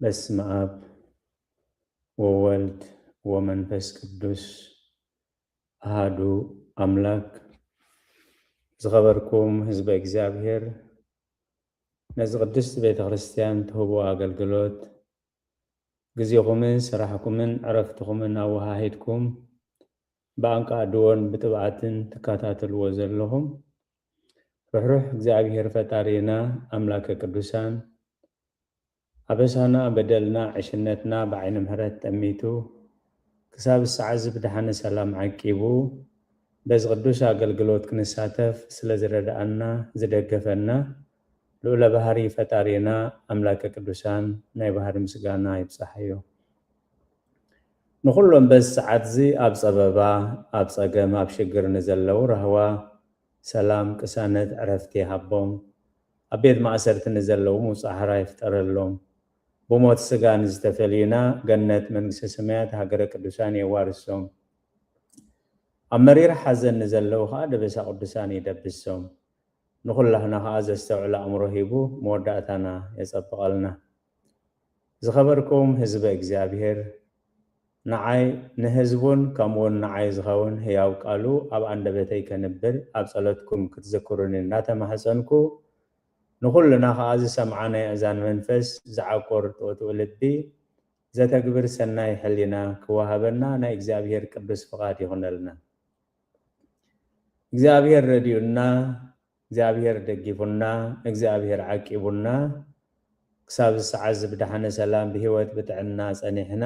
በስመ አብ ወወልድ ወመንፈስ ቅዱስ አሃዱ አምላክ። ዝኸበርኩም ህዝበ እግዚኣብሔር፣ ነዚ ቅድስት ቤተ ክርስቲያን ትህቦ ኣገልግሎት ግዜኹምን ስራሕኩምን ዕረፍትኹምን ኣወሃሂድኩም ብኣንቃ ድዎን ብጥብዓትን ትከታተልዎ ዘለኹም ርሕሩሕ እግዚኣብሔር ፈጣሪና ኣምላከ ቅዱሳን ኣበሳና በደልና ዕሽነትና ብዓይኒ ምሕረት ጠሚቱ ክሳብ ሰዓዚ ብደሓነ ሰላም ዓቂቡ በዚ ቅዱስ ኣገልግሎት ክንሳተፍ ስለ ዝረድኣና ዝደገፈና ልዑለ ባህሪ ፈጣሪና ኣምላከ ቅዱሳን ናይ ባህሪ ምስጋና ይብጻሓዮ። ንኹሎም በዚ ሰዓት እዚ ኣብ ጸበባ፣ ኣብ ጸገም፣ ኣብ ሽግር ንዘለዉ ራህዋ፣ ሰላም፣ ቅሳነት፣ ዕረፍቲ ይሃቦም። ኣብ ቤት ማእሰርቲ ንዘለዉ ምውጻእ ሓራ ይፍጠረሎም። ብሞት ስጋ ንዝተፈልዩና ገነት መንግስተ ሰማያት ሃገረ ቅዱሳን የዋርሶም። ኣብ መሪር ሓዘን ንዘለዉ ኸኣ ደበሳ ቅዱሳን ይደብሶም። ንኹላህና ኸኣ ዘስተውዕል ኣእምሮ ሂቡ መወዳእታና የጸብቐልና። ዝኸበርኩም ህዝበ እግዚኣብሔር፣ ንዓይ ንህዝቡን ከምኡውን ንዓይ ዝኸውን ህያው ቃሉ ኣብ ኣንደበተይ ከንብር ኣብ ጸሎትኩም ክትዝክሩኒ እናተማህጸንኩ፣ ንኹልና ኸኣ ዝሰምዓ ናይ ኣእዛን መንፈስ ዝዓቁር ጥውጥው ልቢ ዘተግብር ሰናይ ሕሊና ክወሃበና ናይ እግዚኣብሔር ቅዱስ ፍቓድ ይኹነልና። እግዚኣብሔር ረድዩና፣ እግዚኣብሔር ደጊፉና፣ እግዚኣብሔር ዓቂቡና፣ ክሳብ ሰዓት እዚ ብደሓነ ሰላም ብህይወት ብጥዕና ጸኒሕና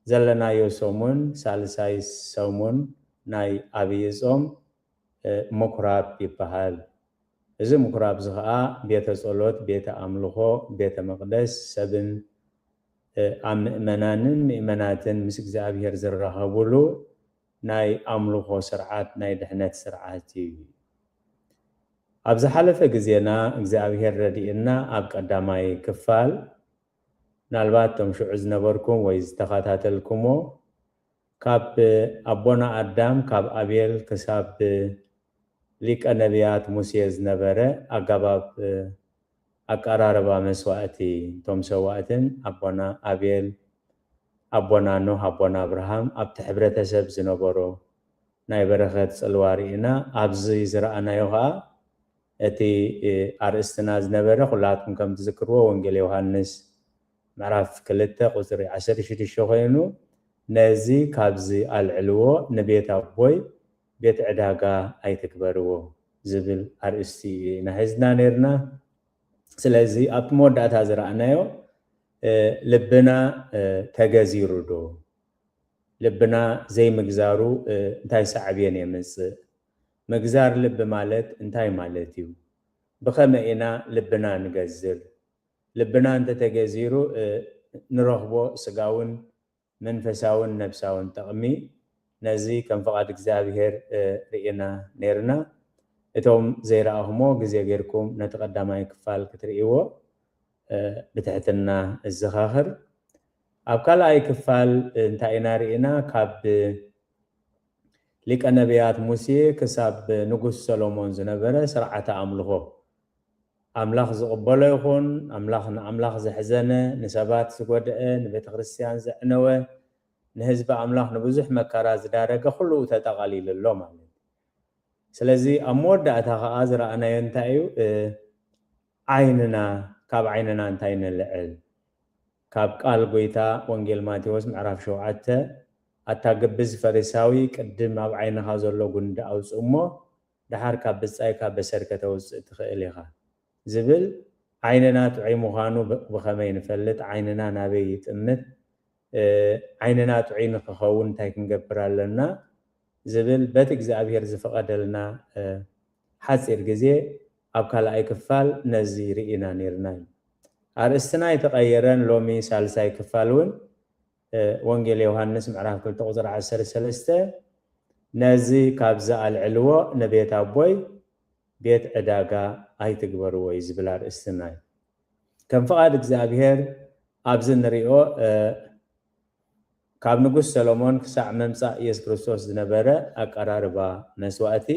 ዘለናዮ ሰሙን ሳልሳይ ሰሙን ናይ ኣብይ ጾም፣ እ፣ ምኩራብ ይበሃል። እዚ ምኩራብ እዚ ኸኣ ቤተ ጸሎት፣ ቤተ ኣምልኾ፣ ቤተ መቕደስ ሰብን፣ እ፣ ኣብ ምእመናንን ምእመናትን ምስ እግዚኣብሔር ዝራኸቡሉ ናይ ኣምልኾ ስርዓት፣ ናይ ድሕነት ስርዓት እዩ። ኣብ ዝሓለፈ ግዜና እግዚኣብሔር ረድእና ኣብ ቀዳማይ ክፋል፣ ምናልባት እቶም ሽዑ ዝነበርኩም ወይ ዝተኸታተልኩሞ፣ ካብ ኣቦና ኣዳም፣ ካብ ኣቤል ክሳብ ሊቀ ነቢያት ሙሴ ዝነበረ ኣገባብ፣ እ፣ ኣቀራርባ መስዋእቲ፣ እቶም ሰዋእትን ኣቦና ኣቤል፣ ኣቦና ኖህ፣ ኣቦና ኣብርሃም ኣብቲ ሕብረተሰብ ዝነበሮ ናይ በረኸት ጽልዋ ርኢና። ኣብዚ ዝረኣናዮ ኸኣ እቲ፣ እ፣ ኣርእስትና ዝነበረ ኩላትኩም ከም ትዝክርዎ ወንጌል ዮሃንስ ምዕራፍ ክልተ ቁጽሪ ዓሰርተ ሽዱሽተ ኮይኑ፣ ነዚ ካብዚ ኣልዕልዎ፣ ንቤት ኣቦይ ቤት ዕዳጋ ኣይትግበርዎ ዝብል ኣርእስቲ ኢና ሒዝና ነይርና። ስለዚ ኣብቲ መወዳእታ ዝረኣናዮ፣ እ፣ ልብና፣ እ፣ ተገዚሩ ዶ? ልብና ዘይምግዛሩ፣ እ፣ እንታይ ሳዕቤን የምጽእ? ምግዛር ልቢ ማለት እንታይ ማለት እዩ? ብኸመይ ኢና ልብና ንገዝር? ልብና እንተተገዚሩ፣ እ፣ ንረኽቦ ስጋውን መንፈሳውን ነብሳውን ጥቕሚ፣ ነዚ ከም ፍቓድ እግዚኣብሔር፣ እ፣ ርኢና ነይርና። እቶም ዘይረኣኹሞ ግዜ ጌርኩም ነቲ ቀዳማይ ክፋል ክትርእይዎ፣ እ፣ ብትሕትና እዘኻኽር። ኣብ ካልኣይ ክፋል እንታይ ኢና ርኢና? ካብ ሊቀ ነቢያት ሙሴ ክሳብ ንጉስ ሰሎሞን ዝነበረ ስርዓተ ኣምልኾ። ኣምላኽ ዝቕበሎ ይኹን፣ ኣምላኽ ንኣምላኽ ዘሕዘነ፣ ንሰባት ዝጎድአ፣ ንቤተ ክርስቲያን ዘዕነወ፣ ንህዝቢ ኣምላኽ ንብዙሕ መከራ ዝዳረገ ኩሉ ተጠቓሊሉ ኣሎ ማለት እዩ። ስለዚ ኣብ መወዳእታ ኸኣ ዝረኣናዮ እንታይ እዩ? እ፣ ዓይንና፣ ካብ ዓይንና እንታይ ነልዕል? ካብ ቃል ጐይታ ወንጌል ማቴዎስ ምዕራፍ ሸውዓተ፣ ኣታ ግብዝ ፈሪሳዊ፣ ቅድም ኣብ ዓይንኻ ዘሎ ጉንዲ ኣውጽእ እሞ፣ ደሓር ካብ ብጻይ ካብ በሰር ከተውጽእ ትኽእል ኢኻ ዝብል፣ ዓይንና ጥዑይ ምዃኑ ብ-፣ ብኸመይ ንፈልጥ? ዓይንና ናበይ ይጥምት? እ፣ ዓይንና ጥዑይ ንኽኸውን እንታይ ክንገብር ኣለና? ዝብል በቲ እግዚኣብሔር ዝፈቐደልና፣ እ፣ ሓጺር ግዜ ኣብ ካልኣይ ክፋል ነዚ ርኢና ነይርና እዩ። ኣርእስትና ኣይተቐየረን። ሎሚ ሳልሳይ ክፋል እውን፣ እ፣ ወንጌል ዮሃንስ ምዕራፍ ክልተ ቁጽሪ ዓሰርተ ሰለስተ፣ ነዚ ካብዚ ኣልዕልዎ፣ ንቤት ኣቦይ ቤት ዕዳጋ ኣይትግበርዎ እዩ ዝብል ኣርእስትና እዩ። ከም ፍቓድ እግዚኣብሔር ኣብዚ ንሪኦ፣ እ፣ ካብ ንጉስ ሰሎሞን ክሳዕ ምምጻእ ኢየሱስ ክርስቶስ ዝነበረ ኣቀራርባ መስዋእቲ፣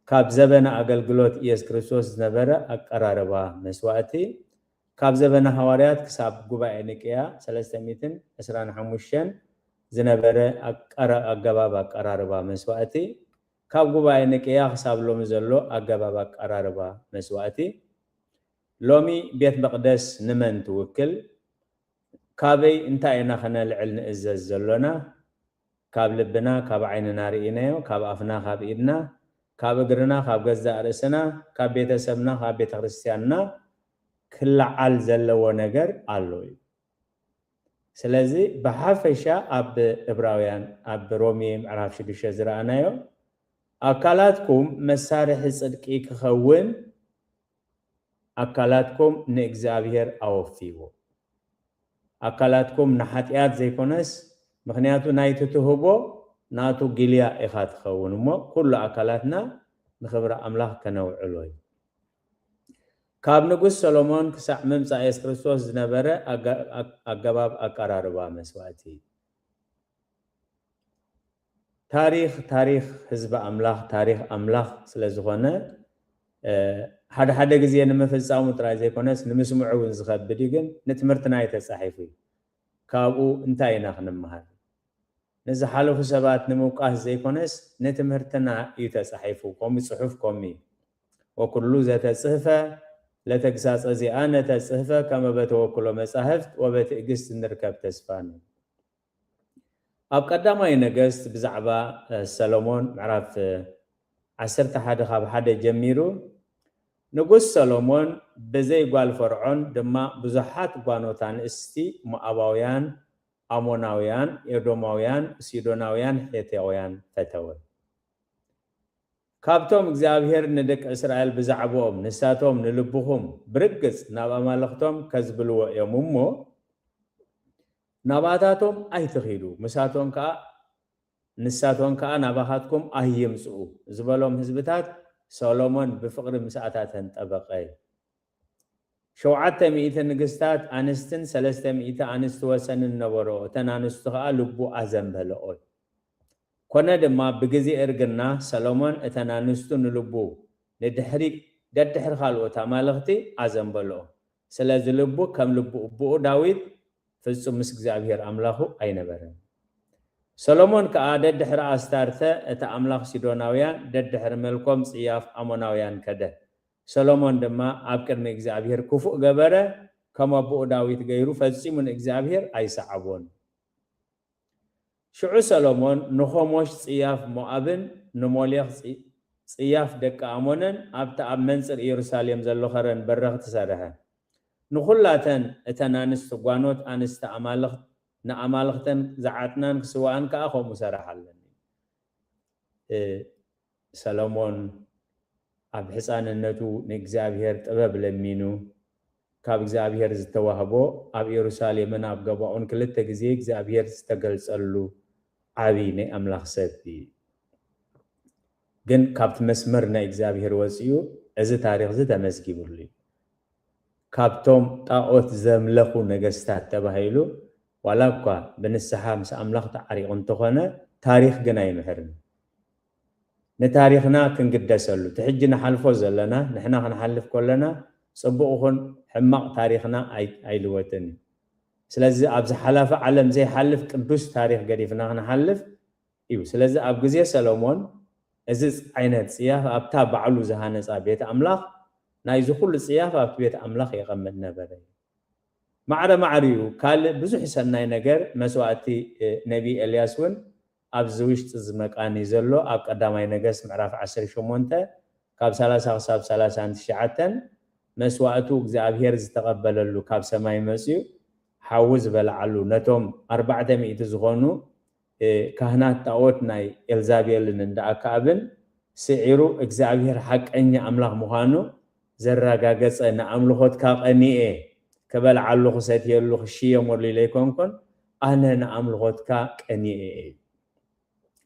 ካብ ዘበነ ኣገልግሎት ኢየሱስ ክርስቶስ ዝነበረ ኣቀራርባ መስዋእቲ፣ ካብ ዘበነ ሃዋርያት ክሳብ ጉባኤ ኒቅያ ሰለስተ ሚእትን ዕስራን ሓሙሽተን ዝነበረ ኣቀራ- ኣገባብ ኣቀራርባ መስዋእቲ፣ ካብ ጉባኤ ኒቅያ ክሳብ ሎሚ ዘሎ ኣገባብ ኣቀራርባ መስዋእቲ፣ ሎሚ ቤት መቕደስ ንመን ትውክል? ካበይ እንታይ ኢና ከነልዕል ንእዘዝ ዘሎና? ካብ ልብና፣ ካብ ዓይንና ርኢናዮ፣ ካብ ኣፍና፣ ካብ ኢድና፣ ካብ እግርና፣ ካብ ገዛእ ርእስና፣ ካብ ቤተሰብና፣ ካብ ቤተ ክርስቲያንና ክለዓል ዘለዎ ነገር ኣሎ እዩ። ስለዚ ብሓፈሻ ኣብ እብራውያን፣ ኣብ ሮሜ ምዕራፍ ሽዱሽተ ዝረኣናዮ፣ ኣካላትኩም መሳርሒ ጽድቂ ክኸውን ኣካላትኩም ንእግዚኣብሔር ኣወፍይዎ። ኣካላትኩም ንሓጢኣት ዘይኮነስ፣ ምኽንያቱ ናይቲ ትህቦ ናቱ ጊልያ ኢኻ ትኸውን እሞ፣ ኩሉ ኣካላትና ንኽብሪ ኣምላኽ ከነውዕሎ እዩ። ካብ ንጉስ ሰሎሞን ክሳዕ ምምጻእ የሱስ ክርስቶስ ዝነበረ ኣጋ- ኣገባብ ኣቀራርባ መስዋእቲ። ታሪኽ ታሪኽ ህዝቢ ኣምላኽ፣ ታሪኽ ኣምላኽ ስለ ዝኾነ፣ ሓደ ሓደ ግዜ ንምፍጻሙ ጥራይ ዘይኮነስ ንምስምዑ እውን ዝኸብድ እዩ። ግን ንትምህርትና እዩ ተጻሒፉ እዩ። ካብኡ እንታይ ኢና ክንመሃር? ንዝሓለፉ ሰባት ንምውቃስ ዘይኮነስ ንትምህርትና እዩ ተጻሒፉ። ከምኡ ጽሑፍ ከምኡ እዩ። ወኩሉ ዘተጽህፈ ለተግሳጸ ዚኣነ ተጽህፈ ከመ በተወክሎ መጻሕፍት ወበትእግስት ንርከብ ተስፋነ። ኣብ ቀዳማይ ነገስት ብዛዕባ ሰሎሞን ምዕራፍ ዓሰርተ ሓደ ካብ ሓደ ጀሚሩ፣ ንጉስ ሰሎሞን ብዘይ ጓል ፈርዖን ድማ ብዙሓት ጓኖት ኣንስቲ ሞኣባውያን፣ ኣሞናውያን፣ ኤዶማውያን፣ ሲዶናውያን፣ ሔታውያን ፈተወ። ካብቶም እግዚኣብሔር ንደቂ እስራኤል ብዛዕባኦም ንሳቶም ንልብኹም ብርግጽ ናብ ኣማልኽቶም ከዝብልዎ እዮም እሞ፣ ናባታቶም ኣይትኺዱ፣ ምሳቶም ከኣ ንሳቶም ከኣ ናባኻትኩም ኣይምጽኡ ዝበሎም ህዝብታት ሰሎሞን ብፍቕሪ ምስኣታተን ጠበቐ። ሸውዓተ ሚእቲ ንግስታት ኣንስትን ሰለስተ ሚእቲ ኣንስቲ ወሰንን ነበሮ። እተን ኣንስቱ ከኣ ልቡ ኣዘንበለኦ። ኮነ ድማ ብግዜ እርግና ሰሎሞን እተን ኣንስቱ ንልቡ ንድሕሪ ደድሕሪ ካልኦት ኣማልኽቲ ኣዘንበለኦ። ስለዚ ልቡ ከም ልቡ እቡኡ ዳዊት ፍጹም ምስ እግዚኣብሔር ኣምላኹ ኣይነበረን። ሰሎሞን ከኣ ደድሕሪ ኣስታርተ እቲ ኣምላኽ ሲዶናውያን ደድሕሪ መልኮም ጽያፍ ኣሞናውያን ከደ። ሰሎሞን ድማ ኣብ ቅድሚ እግዚኣብሔር ክፉእ ገበረ፣ ከም ኣቦኡ ዳዊት ገይሩ ፈጺሙ ንእግዚኣብሔር ኣይሰዓቦን። ሽዑ ሰሎሞን ንኸሞሽ ጽያፍ ሞኣብን ንሞሌኽ ጽ- ጽያፍ ደቂ ኣሞንን ኣብቲ ኣብ መንጽር ኢየሩሳሌም ዘሎ ኸረን በረኽቲ ሰርሐ። ንኹላተን እተን ኣንስቲ ጓኖት ኣንስቲ ኣማልኽት ንኣማልኽተን ዝዓጥናን ክስዋኣን ከኣ ከምኡ ሰረሓለን። እ፣ ሰሎሞን ኣብ ሕፃንነቱ ንእግዚኣብሔር ጥበብ ለሚኑ፣ ካብ እግዚኣብሔር ዝተዋህቦ ኣብ ኢየሩሳሌምን ኣብ ገባኦን ክልተ ግዜ እግዚኣብሔር ዝተገልጸሉ ዓቢ ናይ ኣምላኽ ሰብ እዩ። ግን ካብቲ መስመር ናይ እግዚኣብሔር ወጺኡ እዚ ታሪኽ እዚ ተመዝጊብሉ እዩ። ካብቶም ጣኦት ዘምለኹ ነገስታት ተባሂሉ ዋላ እኳ ብንስሓ ምስ ኣምላኽ ተዓሪቑ እንተኾነ ታሪኽ ግን ኣይምሕርን። ንታሪኽና ክንግደሰሉ እቲ ሕጂ ንሓልፎ ዘለና ንሕና ክንሓልፍ ከለና ጽቡቕ ይኹን ሕማቕ ታሪኽና ኣይ- ኣይልወጥን እዩ። ስለዚ ኣብዚ ሓላፊ ዓለም ዘይሓልፍ ቅዱስ ታሪኽ ገዲፍና ክንሓልፍ እዩ። ስለዚ ኣብ ግዜ ሰሎሞን እዚ ዓይነት ጽያፍ ኣብታ ባዕሉ ዝሃነጻ ቤት ኣምላኽ ናይዚ ኩሉ ጽያፍ ኣብቲ ቤት ኣምላኽ የቐምጥ ነበረ። ማዕረ ማዕሪኡ ካልእ ብዙሕ ሰናይ ነገር መስዋእቲ ነቢ ኤልያስ እውን ኣብዚ ውሽጢ ዝመቃኒ ዘሎ ኣብ ቀዳማይ ነገስት ምዕራፍ ዓሰርተ ሸሞንተ ካብ ሰላሳ ክሳብ ሰላሳን ትሽዓተን መስዋእቱ እግዚኣብሔር ዝተቐበለሉ ካብ ሰማይ መፅዩ ሓዊ ዝበልዓሉ ነቶም ኣርባዕተ ሚእቲ ዝኾኑ ካህናት ጣዖት ናይ ኤልዛቤልን እንዳኣካኣብን ስዒሩ እግዚኣብሔር ሓቀኛ ኣምላኽ ምዃኑ ዘረጋገጸ ንኣምልኾትካ ቀኒኤ ክበልዓሉ ክሰትየሉ ክሽየመሉ ኢለ ኣይኮንኩን ኣነ ንኣምልኾትካ ቀኒኤ እየ።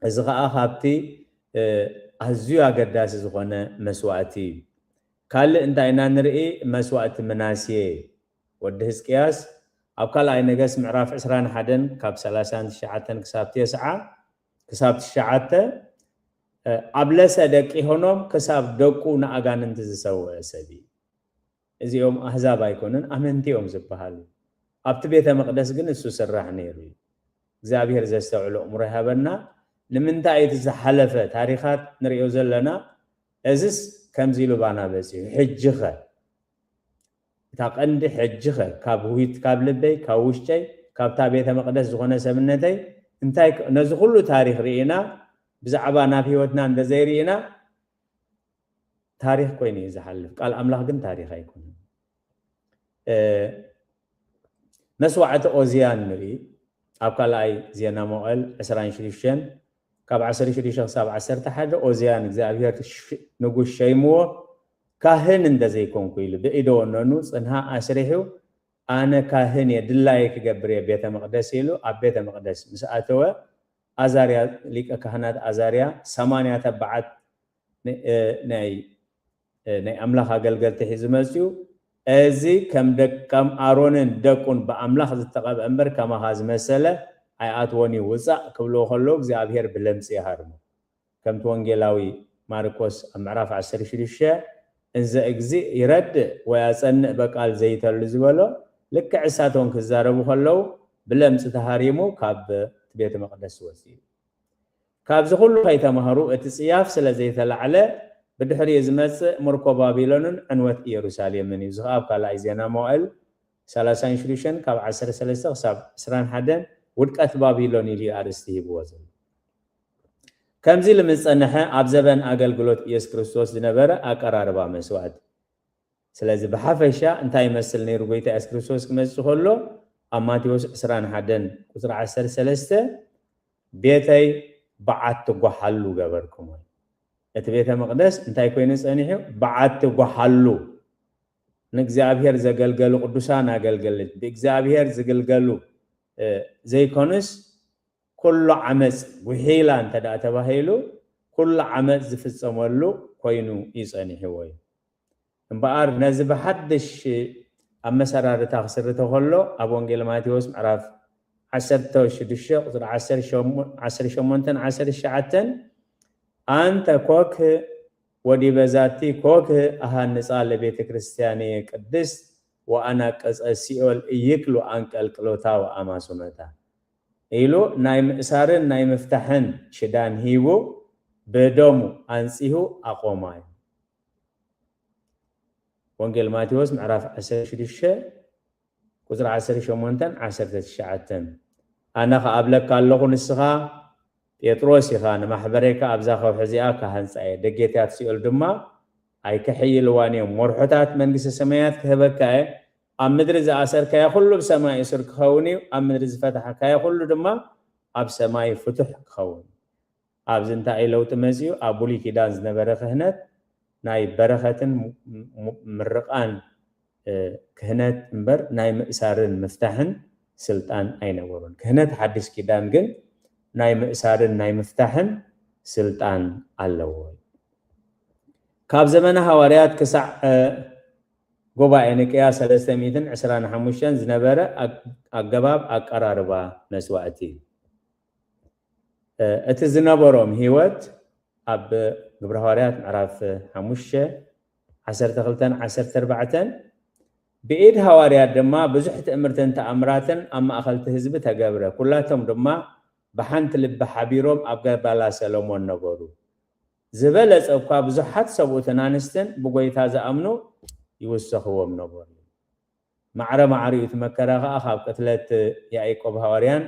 እዚ ኸዓ ካብቲ ኣዝዩ ኣገዳሲ ዝኾነ መስዋእቲ እዩ። ካልእ እንታይ ኢና ንርኢ? መስዋእቲ ምናሴ ወዲ ህዝቅያስ ኣብ ካልኣይ ነገስት ምዕራፍ ዕስራን ሓደን ካብ ሰላሳን ትሽዓተን ክሳብ ተስዓ ክሳብ ትሽዓተ ኣብ ለሰ ደቂ ሆኖም ክሳብ ደቁ ንኣጋንንቲ ዝሰውአ ሰብ እዩ። እዚኦም ኣህዛብ ኣይኮኑን፣ ኣመንቲ እዮም ዝበሃሉ። ኣብቲ ቤተ መቕደስ ግን እሱ ስራሕ ነይሩ እዩ። እግዚኣብሔር ዘስተውዕሎ እምሮ ይሃበና። ንምንታይ እቲ ዝሓለፈ ታሪኻት ንሪኦ ዘለና? እዝስ ከምዚ ኢሉ ባና በፂሑ። ሕጂ ኸ እታ ቀንዲ ሕጂ ኸ ካብ ውሂት ካብ ልበይ ካብ ውሽጠይ ካብታ ቤተ መቕደስ ዝኾነ ሰብነተይ እንታይ ነዚ ኩሉ ታሪኽ ርኢና ብዛዕባ ናብ ህይወትና እንተዘይርኢና ታሪኽ ኮይኑ እዩ ዝሓልፍ። ቃል ኣምላኽ ግን ታሪኽ ኣይኮነን። መስዋዕቲ ኦዝያን ንርኢ ኣብ ካልኣይ ዜና መዋዕል ዕስራን ሽዱሽተን ካብ ዓሰርተ ሽዱሽተ ክሳብ ዓሰርተ ሓደ። ኦዝያን እግዚኣብሔር ንጉስ ሸይምዎ ካህን እንተዘይኮንኩ ኢሉ ብኢደ ወነኑ ጽንሃ ኣስሪሑ ኣነ ካህን እየ ድላየ ክገብር እየ ቤተ መቕደስ ኢሉ ኣብ ቤተ መቕደስ ምስ ኣተወ ኣዛርያ ሊቀ ካህናት ኣዛርያ ሰማንያ ተባዓት ናይ ኣምላኽ ኣገልገልቲ ሒዙ መፅኡ። እዚ ከም ደቀም ኣሮንን ደቁን ብኣምላኽ ዝተቐብአ እምበር ከማኻ ዝመሰለ ኣይኣትዎን እዩ ውፃእ ክብልዎ ከለዉ እግዚኣብሔር ብለምፂ ይሃርሞ። ከምቲ ወንጌላዊ ማርቆስ ኣብ ምዕራፍ ዓሰርተ ሽዱሽተ እንዘ እግዚእ ይረድእ ወይ ኣጸንእ በቃል ዘይተሉ ዝበሎ ልክዕ እሳቶም ክዛረቡ ከለዉ ብለምፂ ተሃሪሙ ካብ ቤተ መቅደስ ወፂኡ። ካብዚ ኩሉ ከይተማህሩ እቲ ጽያፍ ስለ ዘይተላዕለ ብድሕሪኡ ዝመጽእ ምርኮ ባቢሎንን ዕንወት ኢየሩሳሌምን እዩ። እዚ ከኣ ኣብ ካልኣይ ዜና መዋእል ሰላሳን ሽዱሽተን ካብ ዓሰርተ ሰለስተ ክሳብ ዕስራን ሓደን ውድቀት ባቢሎን ኢሉ እዩ ኣርእስቲ ሂብዎ ዘሎ። ከምዚ ኢሉ ምስ ጸንሐ ኣብ ዘበን ኣገልግሎት ኢየሱስ ክርስቶስ ዝነበረ ኣቀራርባ መስዋእቲ ስለዚ ብሓፈሻ እንታይ ይመስል ነይሩ ጎይታ የሱስ ክርስቶስ ክመጽእ ከሎ ኣብ ማቴዎስ ዕስራን ሓደን ቁፅሪ ዓሰርተ ሰለስተ ቤተይ በዓቲ ጓሓሉ ገበርኩሞ። እቲ ቤተ መቕደስ እንታይ ኮይኑ ጸኒሑ? በዓቲ ጓሓሉ። ንእግዚኣብሔር ዘገልገሉ ቅዱሳን ኣገልገልት ብእግዚኣብሔር ዝግልገሉ ዘይኮኑስ ኩሉ ዓመፅ ጉሒላ እንተ ደኣ ተባሂሉ ኩሉ ዓመፅ ዝፍፀመሉ ኮይኑ እዩ ጸኒሕዎ እዩ። እምበኣር ነዚ ብሓድሽ ኣመሰራርታ ክስርተ ከሎ ኣብ ወንጌል ማቴዎስ ምዕራፍ ዓሰርተ ሽዱሽተ ቁፅሪ ዓሰርተ ሸሞንተን ዓሰርተ ትሽዓተን ኣንተ ኮክ ወዲበ ዛቲ ኮክ ኣሃንፃ ለቤተ ክርስቲያንየ ቅድስት ወኣናቀፀ ሲኦል እይክሉ ኣንቀልቅሎታ ወኣማሱነታ ኢሉ ናይ ምእሳርን ናይ ምፍታሕን ሽዳን ሂቡ ብደሙ ኣንጺሁ ኣቆማ እዩ። ወንጌል ማቴዎስ ምዕራፍ ዓሰርተ ሽዱሽተ ቁፅሪ ዓሰርተ ሸሞንተን ዓሰርተ ትሽዓተን ኣነ ከኣ እብለካ ኣለኹ ንስኻ ጴጥሮስ ኢኻ ንማሕበረይ ከኣ ኣብዛ ከውሒ እዚኣ ክሃንጻ እየ ደጌታት ሲኦል ድማ ኣይክሕይልዋን እዮም ወርሖታት መንግስቲ ሰማያት ክህበካ እየ ኣብ ምድሪ ዝኣሰርካዮ ኩሉ ብሰማይ እሱር ክኸውን እዩ ኣብ ምድሪ ዝፈታሕካዮ ኩሉ ድማ ኣብ ሰማይ ፍቱሕ ክኸውን ኣብዚ እንታይ እዩ ለውጢ መፂኡ ኣብ ብሉይ ኪዳን ዝነበረ ክህነት ናይ በረኸትን ምርቓን ክህነት እምበር ናይ ምእሳርን ምፍታሕን ስልጣን ኣይነበሮን ክህነት ሓድሽ ኪዳን ግን ናይ ምእሳርን ናይ ምፍታሕን ስልጣን ኣለዎ ካብ ዘመነ ሃዋርያት ክሳዕ ጉባኤ ንቅያ ሰለስተ ሚእትን ዕስራን ሓሙሽተን ዝነበረ ኣገባብ ኣቀራርባ መስዋእቲ እዩ እቲ ዝነበሮም ህይወት ኣብ ግብረ ሃዋርያት ምዕራፍ ሓሙሽተ ዓሰርተ ክልተን ዓሰርተ ኣርባዕተን ብኢድ ሃዋርያት ድማ ብዙሕ ትእምርትን ተኣምራትን ኣብ ማእኸልቲ ህዝቢ ተገብረ ኩላቶም ድማ ብሓንቲ ልቢ ሓቢሮም ኣብ ገባላ ሰሎሞን ነበሩ ዝበለጸ እኳ ብዙሓት ሰብኡትን ኣንስትን ብጎይታ ዝኣምኑ ይውሰኽዎም ነበሩ ማዕረ ማዕሪኡ እቲ መከራ ከዓ ካብ ቅትለት ያዕቆብ ሃዋርያን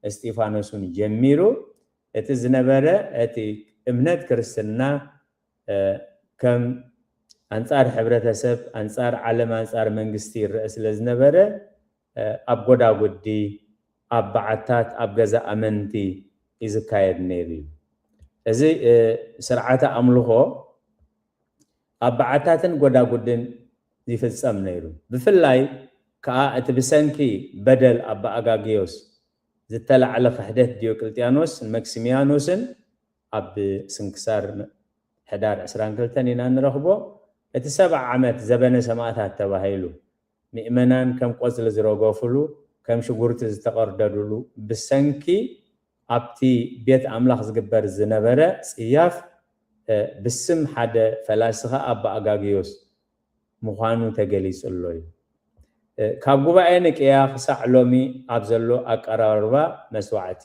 እስጢፋኖስን ጀሚሩ እቲ ዝነበረ እቲ እምነት ክርስትና ከም ኣንጻር ሕብረተሰብ ኣንጻር ዓለም ኣንጻር መንግስቲ ይረአ ስለ ዝነበረ ኣብ ጎዳጉዲ ኣብ በዓታት ኣብ ገዛ ኣመንቲ ይዝካየድ ነይሩ እዩ እዚ ስርዓተ ኣምልኾ ኣብ በዓታትን ጎዳጉድን ይፍጸም ነይሩ። ብፍላይ ከኣ እቲ ብሰንኪ በደል ኣባ ኣጋግዮስ ዝተላዕለ ክሕደት ዲዮቅልጥያኖስ ንመክሲሚያኖስን ኣብ ስንክሳር ሕዳር ዕስራን ክልተን ኢና ንረኽቦ። እቲ ሰብዓ ዓመት ዘበነ ሰማእታት ተባሂሉ ምእመናን ከም ቆጽሊ ዝረገፉሉ፣ ከም ሽጉርቲ ዝተቐርደዱሉ ብሰንኪ ኣብቲ ቤት ኣምላኽ ዝግበር ዝነበረ ጽያፍ ብስም ሓደ ፈላሲ ኸኣ ኣባ ኣጋግዮስ ምዃኑ ተገሊጹ ኣሎ እዩ። ካብ ጉባኤ ንቅያ ክሳዕ ሎሚ ኣብ ዘሎ ኣቀራርባ መስዋዕቲ፣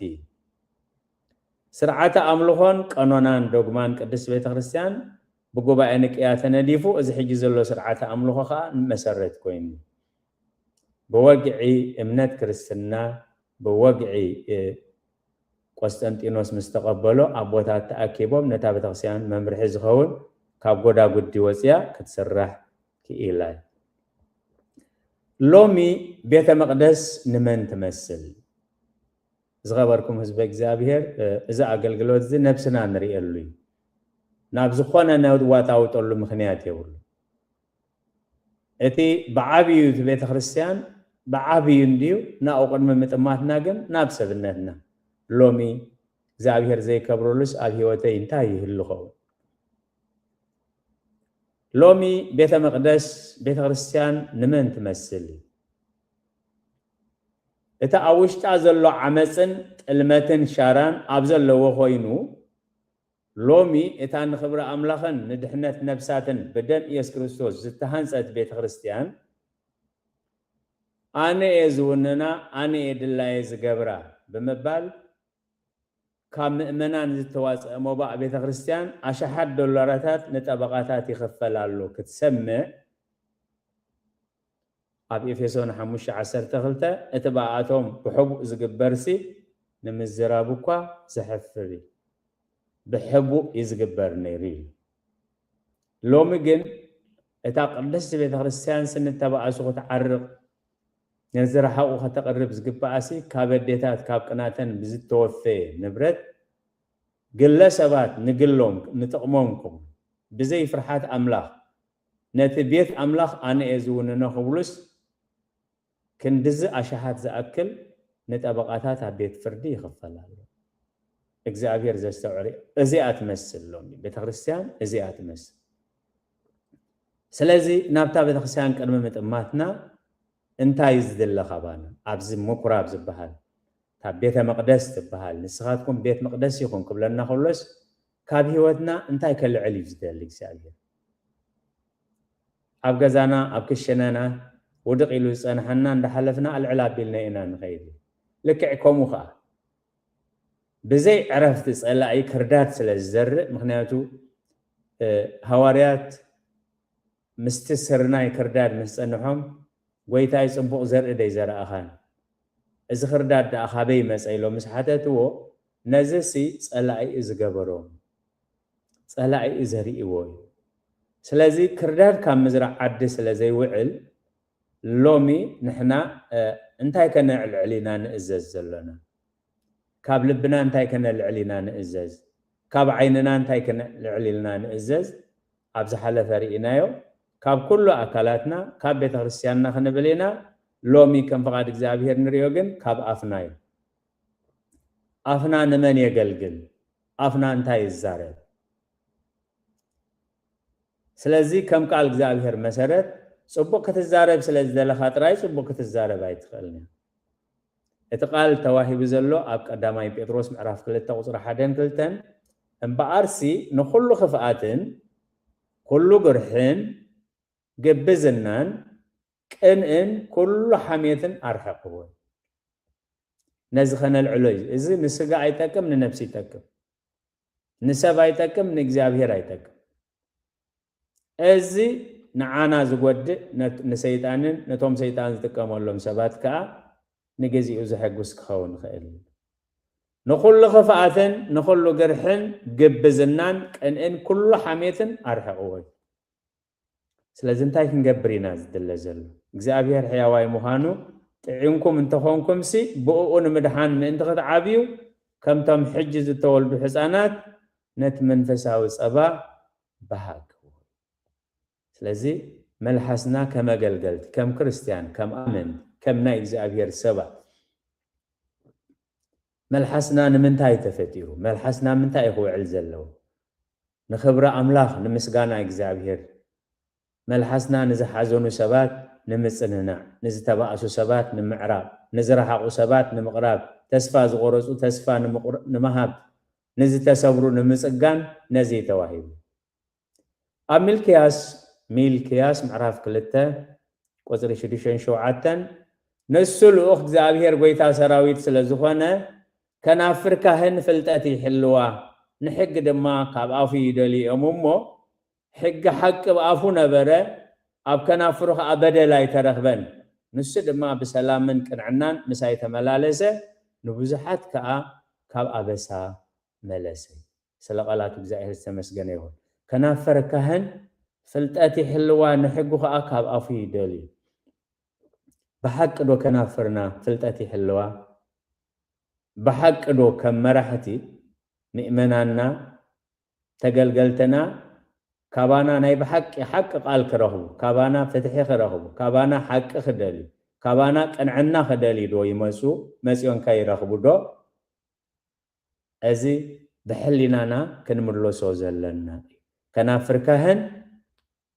ስርዓተ ኣምልኾን ቀኖናን ዶግማን ቅድስት ቤተ ክርስቲያን ብጉባኤ ንቅያ ተነዲፉ፣ እዚ ሕጂ ዘሎ ስርዓተ ኣምልኾ ከዓ መሰረት ኮይኑ፣ ብወግዒ እምነት ክርስትና ብወግዒ ቆስጠንጢኖስ ምስ ተቐበሎ፣ ኣቦታት ተኣኪቦም ነታ ቤተክርስትያን መምርሒ ዝኸውን ካብ ጎዳጉዲ ወፅያ ክትስራሕ ክኢላ። ሎሚ ቤተ መቕደስ ንመን ትመስል? ዝኸበርኩም ህዝበ እግዚኣብሔር፣ እዚ ኣገልግሎት እዚ ነብስና ንርእየሉ እዩ። ናብ ዝኾነ ነዋጣውጠሉ ምኽንያት የብሉ። እቲ ብዓብዩ እቲ ቤተ ክርስቲያን ብዓብዩ እንድዩ፣ ናብኡ ቅድሚ ምጥማትና ግን ናብ ሰብነትና። ሎሚ እግዚኣብሔር ዘይከብረሉስ ኣብ ህይወተይ እንታይ ይህሉ ኸውን? ሎሚ ቤተ መቕደስ ቤተ ክርስቲያን ንመን ትመስል? እቲ ኣብ ውሽጣ ዘሎ ዓመፅን ጥልመትን ሻራን ኣብ ዘለዎ ኮይኑ፣ ሎሚ እታ ንኽብሪ ኣምላኽን ንድሕነት ነብሳትን ብደም ኢየሱስ ክርስቶስ ዝተሃንጸት ቤተ ክርስቲያን፣ ኣነ እየ ዝውንና፣ ኣነ እየ ድላየ ዝገብራ ብምባል፣ ካብ ምእመናን ዝተዋጽአ ሞባእ ቤተ ክርስቲያን ኣሽሓት ዶላራታት ንጠበቓታት ይኽፈል ኣሎ ክትሰምዕ፣ ኣብ ኤፌሶን ሓሙሽተ ዓሰርተ ክልተ፣ እቲ ብኣቶም ብሕቡእ ዝግበርሲ ንምዝራብ እኳ ዘሕፍር እዩ። ብሕቡእ እዩ ዝግበር ነይሩ እዩ። ሎሚ ግን እታ ቅድስቲ ቤተ ክርስቲያን ስንተባእሱ ክትዓርቕ፣ ንዝረሓቑ ከተቕርብ ዝግብኣሲ፣ ካብ ኣዴታት ካብ ቅናተን ብዝተወፈየ ንብረት፣ ግለ ሰባት ንግሎም ንጥቕሞም ኮም ብዘይ ፍርሓት ኣምላኽ ነቲ ቤት ኣምላኽ ኣነ እየ ዝውንኖ ክብሉስ፣ ክንድዚ ኣሽሓት ዝኣክል ንጠበቓታት ኣብ ቤት ፍርዲ ይኽፈል ኣሎ። እግዚኣብሔር ዘስተውዕል እዚኣ ትመስል፣ ሎሚ ቤተ ክርስቲያን እዚኣ ትመስል። ስለዚ ናብታ ቤተ ክርስቲያን ቅድሚ ምጥማትና እንታይ እዩ ዝድለ ካባና? ኣብዚ ምኩራብ ዝበሃል፣ እታ ቤተ መቕደስ ትበሃል፣ ንስኻትኩም ቤት መቕደስ ኢኹም ክብለና ከሎስ፣ ካብ ህይወትና እንታይ ከልዕል እዩ ዝደሊ እግዚኣብሔር? ኣብ ገዛና፣ ኣብ ክሽነና ውድቕ ኢሉ ዝጸንሓና እንዳሓለፍና ኣልዕል ኣቢልና ኢና ንኸይድ። ልክዕ ከምኡ ኸኣ ብዘይ ዕረፍቲ ጸላኢ ክርዳድ ስለ ዝዘርእ፣ ምኽንያቱ፣ እ፣ ሃዋርያት ምስቲ ስርናይ ክርዳድ ምስ ጸንሖም፣ "ጎይታይ፣ ጽቡቕ ዘርኢ ደይ ዘረኣኻን? እዚ ክርዳድ ደኣ ካበይ መጸ?" ኢሎም ምስ ሓተትዎ፣ ነዚሲ ጸላኢ እዩ ዝገበሮ። ጸላኢ እዩ ዘርእዎ እዩ። ስለዚ ክርዳድ ካብ ምዝራእ ዓዲ ስለ ዘይውዕል፣ ሎሚ ንሕና፣ እ፣ እንታይ ከነዕልዕል ኢና ንእዘዝ ዘሎና? ካብ ልብና እንታይ ከነልዕል ኢና ንእዘዝ? ካብ ዓይንና እንታይ ከነልዕል ኢልና ንእዘዝ? ኣብ ዝሓለፈ ርኢናዮ። ካብ ኩሉ ኣካላትና፣ ካብ ቤተ ክርስቲያንና ክንብል ኢና። ሎሚ ከም ፍቓድ እግዚኣብሔር ንሪኦ ግን ካብ ኣፍና እዩ። ኣፍና ንመን የገልግል? ኣፍና እንታይ ይዛረብ? ስለዚ ከም ቃል እግዚኣብሔር መሰረት፣ ጽቡቕ ክትዛረብ ስለ ዝደለኻ ጥራይ ጽቡቕ ክትዛረብ ኣይትኽእልን እያ። እቲ ቃል ተዋሂቡ ዘሎ ኣብ ቀዳማይ ጴጥሮስ ምዕራፍ ክልተ ቁጽሪ ሓደን ክልተን፣ "እምበኣርሲ ንኹሉ ክፍኣትን ኩሉ ግርሕን ግብዝናን ቅንእን ኩሉ ሓሜትን ኣርሕቕዎ። ነዚ ከነልዕሎ እዩ። እዚ ንስጋ ኣይጠቅም፣ ንነብሲ ይጠቅም። ንሰብ ኣይጠቅም፣ ንእግዚኣብሔር ኣይጠቅም። እዚ ንዓና ዝጎድእ፣ ነት-፣ ንሰይጣንን ነቶም ሰይጣን ዝጥቀመሎም ሰባት ከኣ ንግዚኡ ዘሐጉስ ክኸውን ይኽእል እዩ። ንኹሉ ክፍኣትን ንኹሉ ግርሕን ግብዝናን ቅንእን ኩሉ ሓሜትን ኣርሕቕዎ እዩ።" ስለዚ እንታይ ክንገብር ኢና ዝድለ ዘሎ? እግዚኣብሔር ሕያዋይ ምዃኑ ጥዒምኩም እንተኾንኩምሲ፣ ብእኡ ንምድሓን ምእንቲ ክትዓብዩ፣ ከምቶም ሕጂ ዝተወልዱ ሕፃናት ነቲ መንፈሳዊ ጸባ በሃግዎ። ስለዚ መልሓስና ከም ኣገልገልቲ፣ ከም ክርስትያን፣ ከም ኣመንቲ፣ ከም ናይ እግዚኣብሔር ሰባት፣ መልሓስና ንምንታይ ተፈጢሩ? መልሓስና ምንታይ እዩ ክውዕል ዘለዎ? ንኽብሪ ኣምላኽ፣ ንምስጋና እግዚኣብሔር። መልሓስና ንዝሓዘኑ ሰባት ንምጽንናዕ፣ ንዝተባእሱ ሰባት ንምዕራቕ፣ ንዝረሓቑ ሰባት ንምቕራብ፣ ተስፋ ዝቖረጹ ተስፋ ንምቑር-፣ ንምሃብ፣ ንዝተሰብሩ ንምጽጋን፣ ነዚ እዩ ተዋሂቡ። ኣብ ሚልክያስ ሚልክያስ ምዕራፍ ክልተ ቁፅሪ ሽዱሽተን ሸውዓተን፣ ንሱ ልኡኽ እግዚኣብሔር ጐይታ ሰራዊት ስለ ዝኾነ፣ ከናፍር ካህን ፍልጠት ይሕልዋ፣ ንሕጊ ድማ ካብ ኣፉ ይደልዮም እሞ፣ ሕጊ ሓቂ ኣብ ኣፉ ነበረ፣ ኣብ ከናፍሩ ኸኣ በደል ኣይተረኽበን። ንሱ ድማ ብሰላምን ቅንዕናን ምሳይ ተመላለሰ፣ ንብዙሓት ከኣ ካብ ኣበሳ መለሰ። ስለ ቃላት እግዚኣብሔር ዝተመስገነ ይኹን። ከናፍር ካህን ፍልጠት ይሕልዋ፣ ንሕጉ ኸኣ ካብ ኣፉ ይደልዩ። ብሓቂ ዶ ከናፍርና ፍልጠት ይሕልዋ? ብሓቂ ዶ ከም መራሕቲ ምእመናንና፣ ተገልገልትና፣ ካባና ናይ ብሓቂ ሓቂ ቃል ክረኽቡ፣ ካባና ፍትሒ ክረኽቡ፣ ካባና ሓቂ ክደልዩ፣ ካባና ቅንዕና ክደልዩ ዶ ይመጹ? መጺኦን ከ ይረኽቡ ዶ? እዚ ብሕሊናና ክንምለሶ ዘለና እዩ። ከናፍር ካህን፣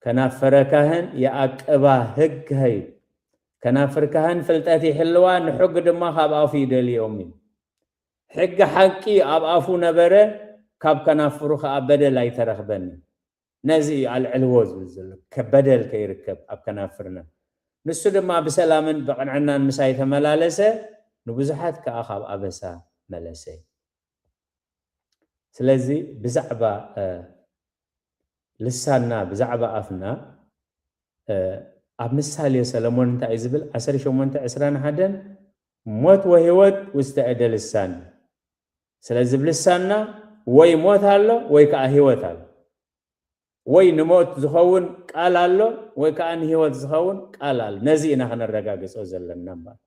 ከናፈረ ካህን የኣቅባ ህግ ሀዩ። ከናፍር ካህን ፍልጠት ይሕልዋ፣ ንሕግ ድማ ካብ ኣፉ ይደልዮም እዩ። ሕጊ ሓቂ ኣብ ኣፉ ነበረ፣ ካብ ከናፍሩ ኸኣ በደል ኣይተረኽበን እዩ። ነዚ እዩ ኣልዕልዎ ዝብል ዘሎ፣ ከ-፣ በደል ከይርከብ ኣብ ከናፍርና። ንሱ ድማ ብሰላምን ብቕንዕናን ምሳይ ተመላለሰ፣ ንብዙሓት ከኣ ካብ ኣበሳ መለሰ። ስለዚ ብዛዕባ፣ እ፣ ልሳንና፣ ብዛዕባ ኣፍና፣ እ፣ ኣብ ምሳሌ ሰለሞን እንታይ እዩ ዝብል? ዓሰርተ ሸሞንተ ዕስራን ሓደን፣ "ሞት ወህይወት ውስተ እደ ልሳን"። ስለዚ ብልሳንና ወይ ሞት ኣሎ ወይ ከኣ ህይወት ኣሎ። ወይ ንሞት ዝኸውን ቃል ኣሎ ወይ ከኣ ንህይወት ዝኸውን ቃል ኣሎ። ነዚ ኢና ከነረጋግጾ ዘለና እምበኣር።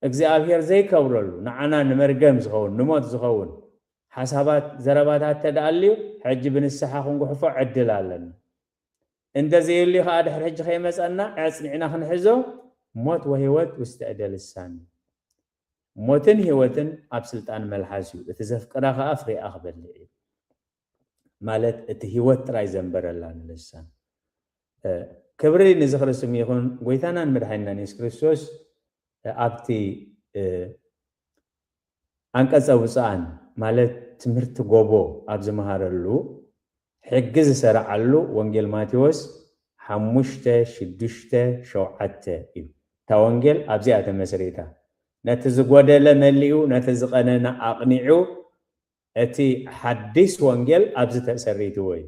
እግዚኣብሔር ዘይከብረሉ፣ ንዓና ንመርገም ዝኸውን፣ ንሞት ዝኸውን ሓሳባት፣ ዘረባታት ተደኣልዩ፣ ሕጂ ብንስሓ ክንጉሕፎ ዕድል ኣለና። እንተ ዘየልዩ ኸኣ ድሕሪ ሕጂ ከይመጸና ኣጽኒዕና ክንሕዞ፣ ሞት ወህይወት ውስተ እደ ልሳን። ሞትን ህይወትን ኣብ ስልጣን መልሓስ እዩ። እቲ ዘፍቅራ ኸኣ ፍሬኣ ክበልዕ እዩ። ማለት እቲ ህይወት ጥራይ ዘንበረላ ንልሳን። እ፣ ክብሪ ንዝኽሪ ስም ይኹን። ጎይታናን መድሓኒናን የሱስ ክርስቶስ፣ እ፣ ኣብቲ፣ እ፣ ኣንቀጸ ውጽኣን፣ ማለት ትምህርቲ ጎቦ ኣብ ዝመሃረሉ፣ ሕጊ ዝሰረዓሉ ወንጌል ማቴዎስ ሓሙሽተ፣ ሽዱሽተ፣ ሸውዓተ እዩ። እታ ወንጌል ኣብዚኣ ተመስሪታ። ነቲ ዝጎደለ መሊኡ፣ ነቲ ዝቐነነ ኣቕኒዑ፣ እቲ ሓዲስ ወንጌል ኣብዚ ተሰሪትዎ እዩ።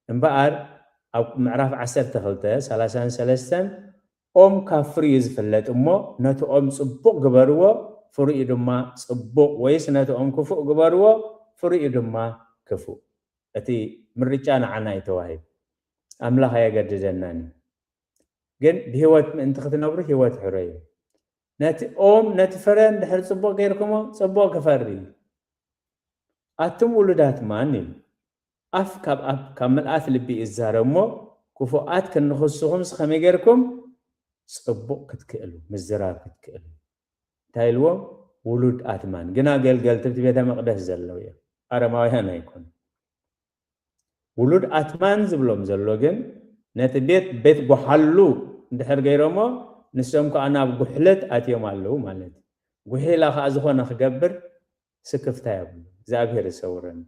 እምበኣር ኣብ ምዕራፍ ዓሰርተ ክልተ፣ ሰላሳን ሰለስተን፣ "ኦም ካብ ፍሪኡ ዝፍለጥ እሞ፣ ነቲ ኦም ጽቡቕ ግበርዎ፣ ፍሪኡ ድማ ጽቡቕ፣ ወይስ ነቲ ኦም ክፉእ ግበርዎ፣ ፍሪኡ ድማ ክፉእ።" እቲ ምርጫ ንዓና እዩ ተዋሂቡ። ኣምላኽ ኣየገድደናን እዩ። ግን ብህይወት ምእንቲ ክትነብሩ ህይወት ሕረዩ። ነቲ ኦም፣ ነቲ ፍረ እንድሕር ጽቡቕ ጌርኩሞ፣ ጽቡቕ ክፈሪ እዩ። ኣቱም ውሉዳት ማን እዩ? ኣፍ ካብ ኣፍ፣ ካብ ምልኣት ልቢ እዩ ዝዛረብ እሞ፣ ክፉኣት ክንኽስኹምስ ከመይ ጌርኩም ጽቡቕ ክትክእሉ፣ ምዝራብ ክትክእሉ? እንታይ ኢልዎም? ውሉድ ኣትማን። ግን ኣገልገልቲ ኣብቲ ቤተ መቕደስ ዘለዉ እዮም። ኣረማውያን ኣይኮኑን። ውሉድ ኣትማን ዝብሎም ዘሎ ግን ነቲ ቤት፣ ቤት ጓሓሉ እንድሕር ገይሮሞ፣ ንሶም ከኣ ናብ ጉሕለት ኣትዮም ኣለዉ ማለት እዩ። ጉሒላ ከኣ ዝኾነ ክገብር ስክፍታ የብሉ። እግዚኣብሔር ይሰውረን።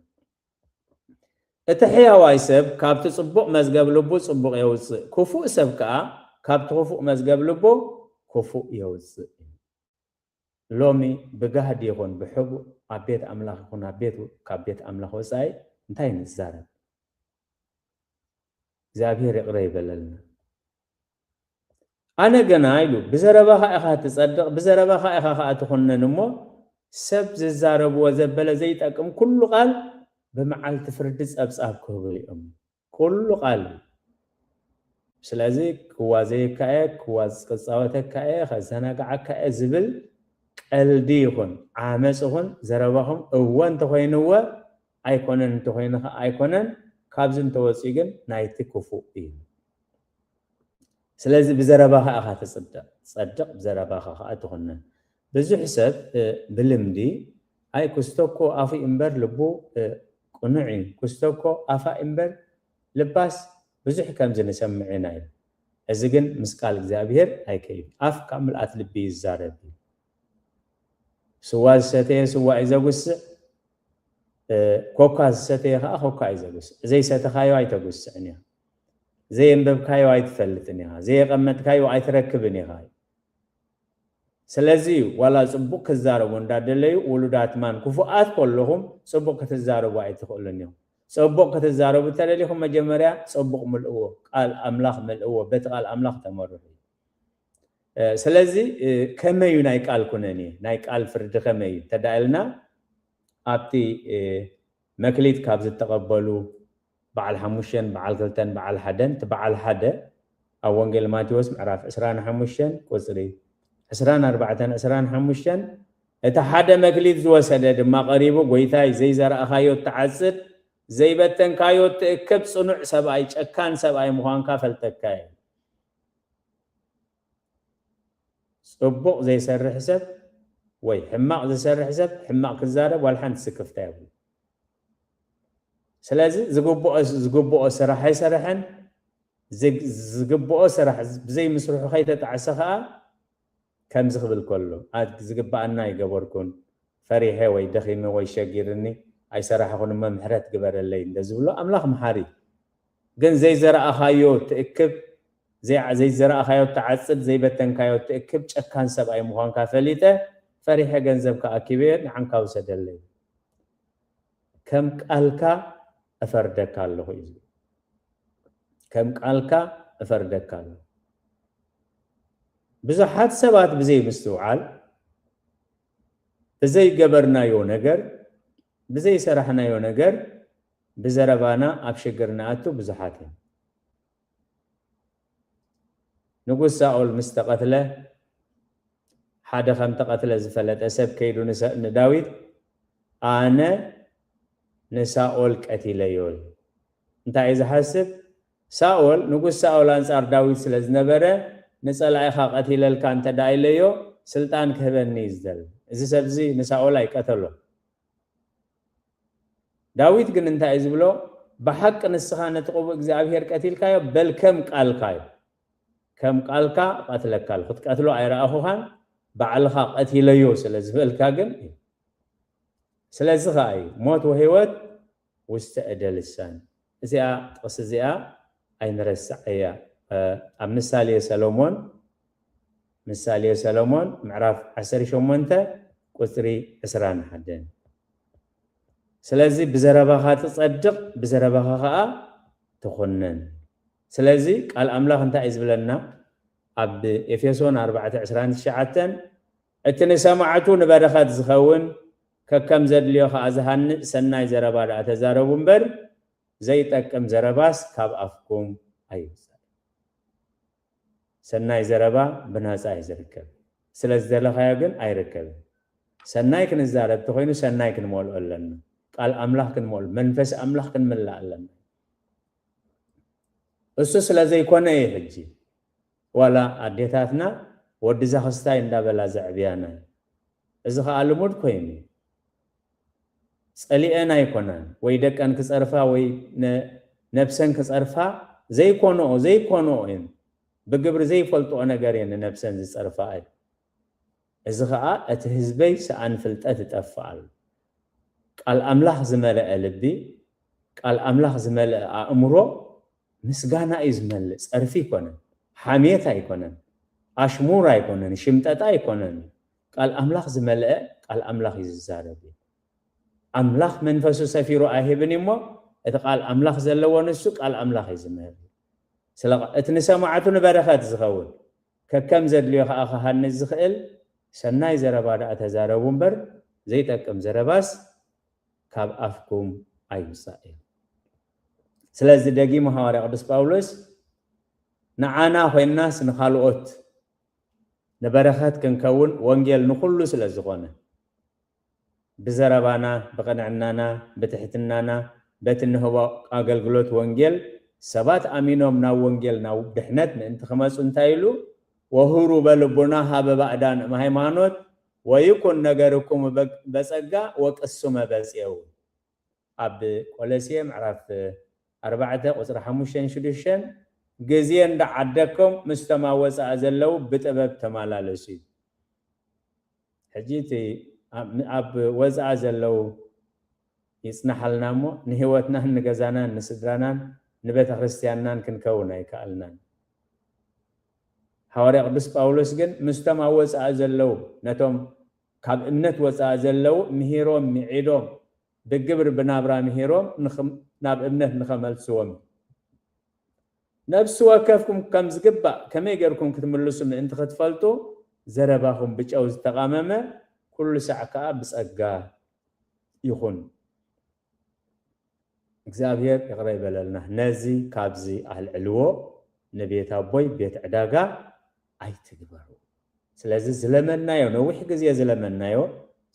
እቲ ሕያዋይ ሰብ ካብቲ ጽቡቕ መዝገብ ልቡ ጽቡቕ የውጽእ፣ ክፉእ ሰብ ከኣ ካብቲ ክፉእ መዝገብ ልቡ ክፉእ የውጽእ። ሎሚ ብጋህዲ ይኹን ብሕቡእ ኣብ ቤት ኣምላኽ ይኹን ኣብ ቤት፣ ካብ ቤት ኣምላኽ ወጻኢ እንታይ ንዛረብ? እግዚኣብሔር ይቕረ ይበለልና። ኣነ ገና ኢሉ፣ ብዘረባኻ ኢኻ ትጸድቕ፣ ብዘረባኻ ኢኻ ኸኣ ትኹነን እሞ፣ ሰብ ዝዛረብዎ ዘበለ ዘይጠቅም ኩሉ ቃል ብመዓልቲ ፍርዲ ጸብጻብ ክህቡ እዮም። ኩሉ ቃል። ስለዚ ክዋዘየካ እየ፣ ክዋዝ-፣ ክጻወተካ እየ፣ ከዘናግዓካ እየ ዝብል ቀልዲ ይኹን ዓመጽ ይኹን ዘረባኹም እወ እንተኾይንወ ኣይኮነን፣ እንተኾይኑ ኸኣ ኣይኮነን፣ ካብዚ እንተወጺኡ ግን ናይቲ ክፉእ እዩ። ስለዚ ብዘረባኻ ኢኻ ትጽደቕ፣ ጸድቕ ብዘረባኻ ኸኣ ትኹነን። ብዙሕ ሰብ፣ እ፣ ብልምዲ፣ "ኣይ ክስቶ እኮ ኣፉ እምበር ልቡ፣ እ፣ ቅኑዕ እዩ፣ ክስቶ እኮ ኣፋ እምበር ልባስ ብዙሕ ከምዚ ንሰምዕ ኢና" ኢሉ። እዚ ግን ምስ ቃል እግዚኣብሔር ኣይከይድ። ኣፍ ካብ ምልኣት ልቢ ይዛረብ እዩ። ስዋ ዝሰተየ ስዋ እዩ ዘጉስዕ፣ ኮካ ዝሰተየ ከዓ ኮካ እዩ ዘጉስዕ። ዘይሰተኻዮ ኣይተጉስዕን ኢኻ። ዘየንበብካዮ ኣይትፈልጥን ኢኻ። ዘየቐመጥካዮ ኣይትረክብን ኢኻ። ስለዚ እዩ ዋላ ጽቡቕ ክዛረቡ እንዳደለዩ ውሉዳት ማን ክፉኣት ከለኹም ጽቡቕ ክትዛረቡ ኣይትኽእሉን እዮም። ጽቡቕ ክትዛረቡ እንተደሊኹም መጀመርያ ጽቡቕ ምልእዎ፣ ቃል ኣምላኽ ምልእዎ፣ በቲ ቃል ኣምላኽ ተመርሑ። ስለዚ ከመይ እዩ ናይ ቃል ኩነኔ፣ ናይ ቃል ፍርዲ ከመይ እዩ እንተዳእልና ኣብቲ መክሊት ካብ ዝተቐበሉ በዓል ሓሙሽተን በዓል ክልተን በዓል ሓደን እቲ በዓል ሓደ ኣብ ወንጌል ማቴዎስ ምዕራፍ ዕስራን ሓሙሽተን ቁፅሪ ዕስራን ኣርባዕተን ዕስራን ሓሙሽተን እቲ ሓደ መክሊት ዝወሰደ ድማ ቀሪቡ ጎይታይ ዘይዘራእኻዮ ትዓፅድ ዘይበተንካዮ ትእክብ ፅኑዕ ሰብኣይ ጨካን ሰብኣይ ምዃንካ ፈልጠካ እየ። ጽቡቕ ዘይሰርሕ ሰብ ወይ ሕማቕ ዝሰርሕ ሰብ ሕማቕ ክዛረብ ዋላ ሓንቲ ስክፍታ የብሉ። ስለዚ ዝግብኦ ዝግብኦ ስራሕ ኣይሰርሐን። ዝግ- ዝግብኦ ስራሕ ብዘይ ምስርሑ ከይተጣዕሰ ከዓ ከምዚ ክብል ከሎ ኣት ዝግብኣና ኣይገበርኩን፣ ፈሪሐ ወይ ደኺመ ወይ ሸጊርኒ ኣይሰራሕኹን እሞ ምሕረት ግበረለይ እንደ ዝብሎ ኣምላኽ መሓሪ። ግን ዘይዘራእኻዮ ትእክብ፣ ዘይዓ- ዘይዘራእኻዮ ትዓጽድ፣ ዘይበተንካዮ ትእክብ፣ ጨካን ሰብኣይ ምዃንካ ፈሊጠ፣ ፈሪሐ ገንዘብካ ኣኪበዮ፣ ንዓንካ ውሰደለይ። ከም ቃልካ እፈርደካ ኣለኹ እዩ ዝብል። ከም ቃልካ እፈርደካ ኣለኹ። ብዙሓት ሰባት ብዘይ ምስትውዓል፣ ብዘይ ገበርናዮ ነገር፣ ብዘይ ሰራሕናዮ ነገር፣ ብዘረባና ኣብ ሽግር ንኣቱ ብዙሓት እዮም። ንጉስ ሳኦል ምስ ተቐትለ፣ ሓደ ከም ተቐትለ ዝፈለጠ ሰብ ከይዱ ንሰ- ንዳዊት፣ ኣነ ንሳኦል ቀቲለዮ እዩ። እንታይ እዩ ዝሓስብ? ሳኦል፣ ንጉስ ሳኦል ኣንጻር ዳዊት ስለ ዝነበረ፣ ንጸላኢኻ ቀቲለልካ እንተ ደኣ ኢለዮ፣ ስልጣን ክህበኒ እዩ ዝደሊ። እዚ ሰብ እዚ ንሳኦል ኣይቀተሎ። ዳዊት ግን እንታይ እዩ ዝብሎ? ብሓቂ ንስኻ ነቲ ቅቡእ እግዚኣብሄር ቀቲልካዮ፣ በል ከም ቃልካ እዩ። ከም ቃልካ እቐትለካ ኣለኹ። ክትቀትሎ ኣይረኣኹኻን፣ ባዕልኻ ቀቲለዮ ስለ ዝበልካ ግን እዩ። ስለዚ ኸኣ እዩ ሞት ወህይወት ውስተ እደ ልሳን። እዚኣ ጥቕሲ እዚኣ ኣይንረስዓያ። ኣብ ምሳሌ ሰሎሞን፣ ምሳሌ ሰሎሞን ምዕራፍ ዓሰርተ ሸሞንተ ቁጽሪ ዕስራን ሓደን። ስለዚ ብዘረባኻ ትጸድቕ፣ ብዘረባኻ ኸኣ ትኹነን። ስለዚ ቃል ኣምላኽ እንታይ እዩ ዝብለና? ኣብ ኤፌሶን ኣርባዕተ ዕስራን ትሽዓተን፣ እቲ ንሰማዕቱ ንበረኸት ዝኸውን፣ ከከም ዘድልዮ ኸኣ ዝሃንጽ ሰናይ ዘረባ ደኣ ተዛረቡ እምበር፣ ዘይጠቅም ዘረባስ ካብ ኣፍኩም ኣይውጻእ። ሰናይ ዘረባ ብናጻ እዩ ዝርከብ። ስለ ዝደለኻዮ ግን ኣይርከብን። ሰናይ ክንዛረብ ተኾይኑ ሰናይ ክንመልኦ ኣለና። ቃል ኣምላኽ ክንመልኦ፣ መንፈስ ኣምላኽ ክንምላእ ኣለና። እሱ ስለ ዘይኮነ እዩ ሕጂ ዋላ ኣዴታትና ወዲ ዛኽስታይ እንዳበላ ዘዕብያና እዩ። እዚ ኸኣ ልሙድ ኮይኑ እዩ። ጸሊአን ኣይኮናን ወይ ደቀን ክጸርፋ ወይ ነ- ነብሰን ክጸርፋ ዘይኮንኦ ዘይኮንኦ እየን። ብግብሪ ዘይፈልጥኦ ነገር እየን ንነብሰን ዝጸርፋ እዩ። እዚ ኸኣ እቲ ህዝበይ ሰኣን ፍልጠት ይጠፍእ ኣሎ። ቃል ኣምላኽ ዝመልአ ልቢ፣ ቃል ኣምላኽ ዝመልአ ኣእምሮ ምስጋና እዩ ዝመልእ። ጸርፊ ኣይኮነን፣ ሓሜት ኣይኮነን፣ ኣሽሙር ኣይኮነን፣ ሽምጠጣ ኣይኮነን። ቃል ኣምላኽ ዝመልአ ቃል ኣምላኽ እዩ ዝዛረብ። ኣምላኽ መንፈሱ ሰፊሩ ኣይህብን እዩ እሞ እቲ ቃል ኣምላኽ ዘለዎ ንሱ ቃል ኣምላኽ እዩ ዝምህር። ስለ እቲ ንሰማዕቱ ንበረኸት ዝኸውን ከከም ዘድልዮ ኸዓ ክሃንጽ ዝኽእል ሰናይ ዘረባ ደኣ ተዛረቡ እምበር ዘይጠቅም ዘረባስ ካብ ኣፍኩም ኣይውጻእ እዩ። ስለዚ ደጊሙ ሃዋርያ ቅዱስ ጳውሎስ ንዓና ኮይንናስ ንኻልኦት ንበረኸት ክንከውን ወንጌል ንኹሉ ስለ ዝኾነ ብዘረባና፣ ብቕንዕናና፣ ብትሕትናና፣ በቲ እንህቦ ኣገልግሎት ወንጌል ሰባት ኣሚኖም ናብ ወንጌል ናብ ድሕነት ምእንቲ ክመጹ እንታይ ኢሉ? ወሁሩ በልቡና ሃበ ባዕዳን እም ሃይማኖት ወይኩን ነገርኩም በ- በጸጋ ወቅሱመ በጼው። ኣብ ቆለሴ ምዕራፍ ኣርባዕተ ቁጽሪ ሓሙሽተን ሽዱሽተን ግዜ እንዳዓደኩም ምስቶም ኣብ ወጻኢ ዘለዉ ብጥበብ ተመላለሱ እዩ። ሕጂ እቲ ኣብ- ኣብ ወጻኢ ዘለዉ ይጽናሓልና እሞ ንህይወትናን ንገዛናን ንስድራናን ንቤተ ክርስቲያንናን ክንከውን ኣይከኣልናን። ሃዋርያ ቅዱስ ጳውሎስ ግን ምስቶም ኣብ ወጻኢ ዘለዉ፣ ነቶም ካብ እምነት ወጻኢ ዘለዉ ምሂሮም፣ ምዒዶም፣ ብግብሪ ብናብራ ምሂሮም ንኽም-፣ ናብ እምነት ንኸመልስዎም፣ ነፍሲ ወከፍኩም ከም ዝግባእ ከመይ ጌርኩም ክትምልሱ ምእንቲ ክትፈልጡ፣ ዘረባኹም ብጨው ዝተቓመመ፣ ኩሉ ሳዕ ከኣ ብጸጋ ይኹን። እግዚኣብሔር ይቕረ ይበለልና። ነዚ ካብዚ ኣልዕልዎ፣ ንቤት ኣቦይ ቤት ዕዳጋ ኣይትግበሩ። ስለዚ ዝለመናዮ፣ ነዊሕ ግዜ ዝለመናዮ፣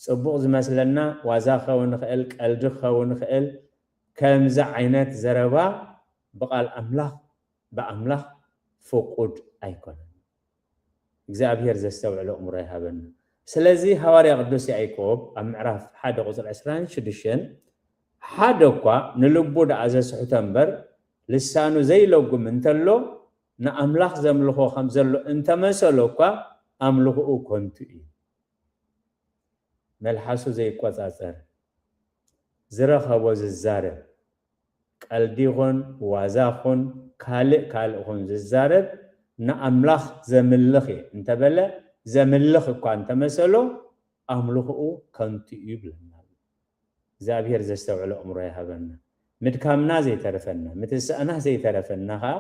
ጽቡቕ ዝመስለና ዋዛ ክኸውን ይኽእል፣ ቀልዲ ክኸውን ይኽእል፣ ከምዚ ዓይነት ዘረባ ብቓል ኣምላኽ፣ ብኣምላኽ ፍቁድ ኣይኮነን። እግዚኣብሔር ዘስተውዕሎ እምሮ ይሃበና። ስለዚ ሃዋርያ ቅዱስ ያዕቆብ ኣብ ምዕራፍ ሓደ ቁጽሪ ዕስራን ሽዱሽተን፣ ሓደ እኳ ንልቡ ደኣ ዘስሕቶ እምበር ልሳኑ ዘይለጉም እንተሎ፣ ንኣምላኽ ዘምልኾ ከም ዘሎ እንተመሰሎ እኳ ኣምልኾኡ ከንቱ እዩ። መልሓሱ ዘይቆጻጸር፣ ዝረኸቦ ዝዛረብ፣ ቀልዲ ይኹን ዋዛ ይኹን ካልእ ካልእ ይኹን ዝዛረብ፣ ንኣምላኽ ዘምልኽ እየ እንተበለ፣ ዘምልኽ እኳ እንተመሰሎ፣ ኣምልኽኡ ከንቱ እዩ ይብለና ኣሎ። እግዚኣብሔር ዘስተውዕሎ እምሮ ይሃበና። ምድካምና ዘይተረፈና፣ ምትሳእና ዘይተረፈና ኸዓ፣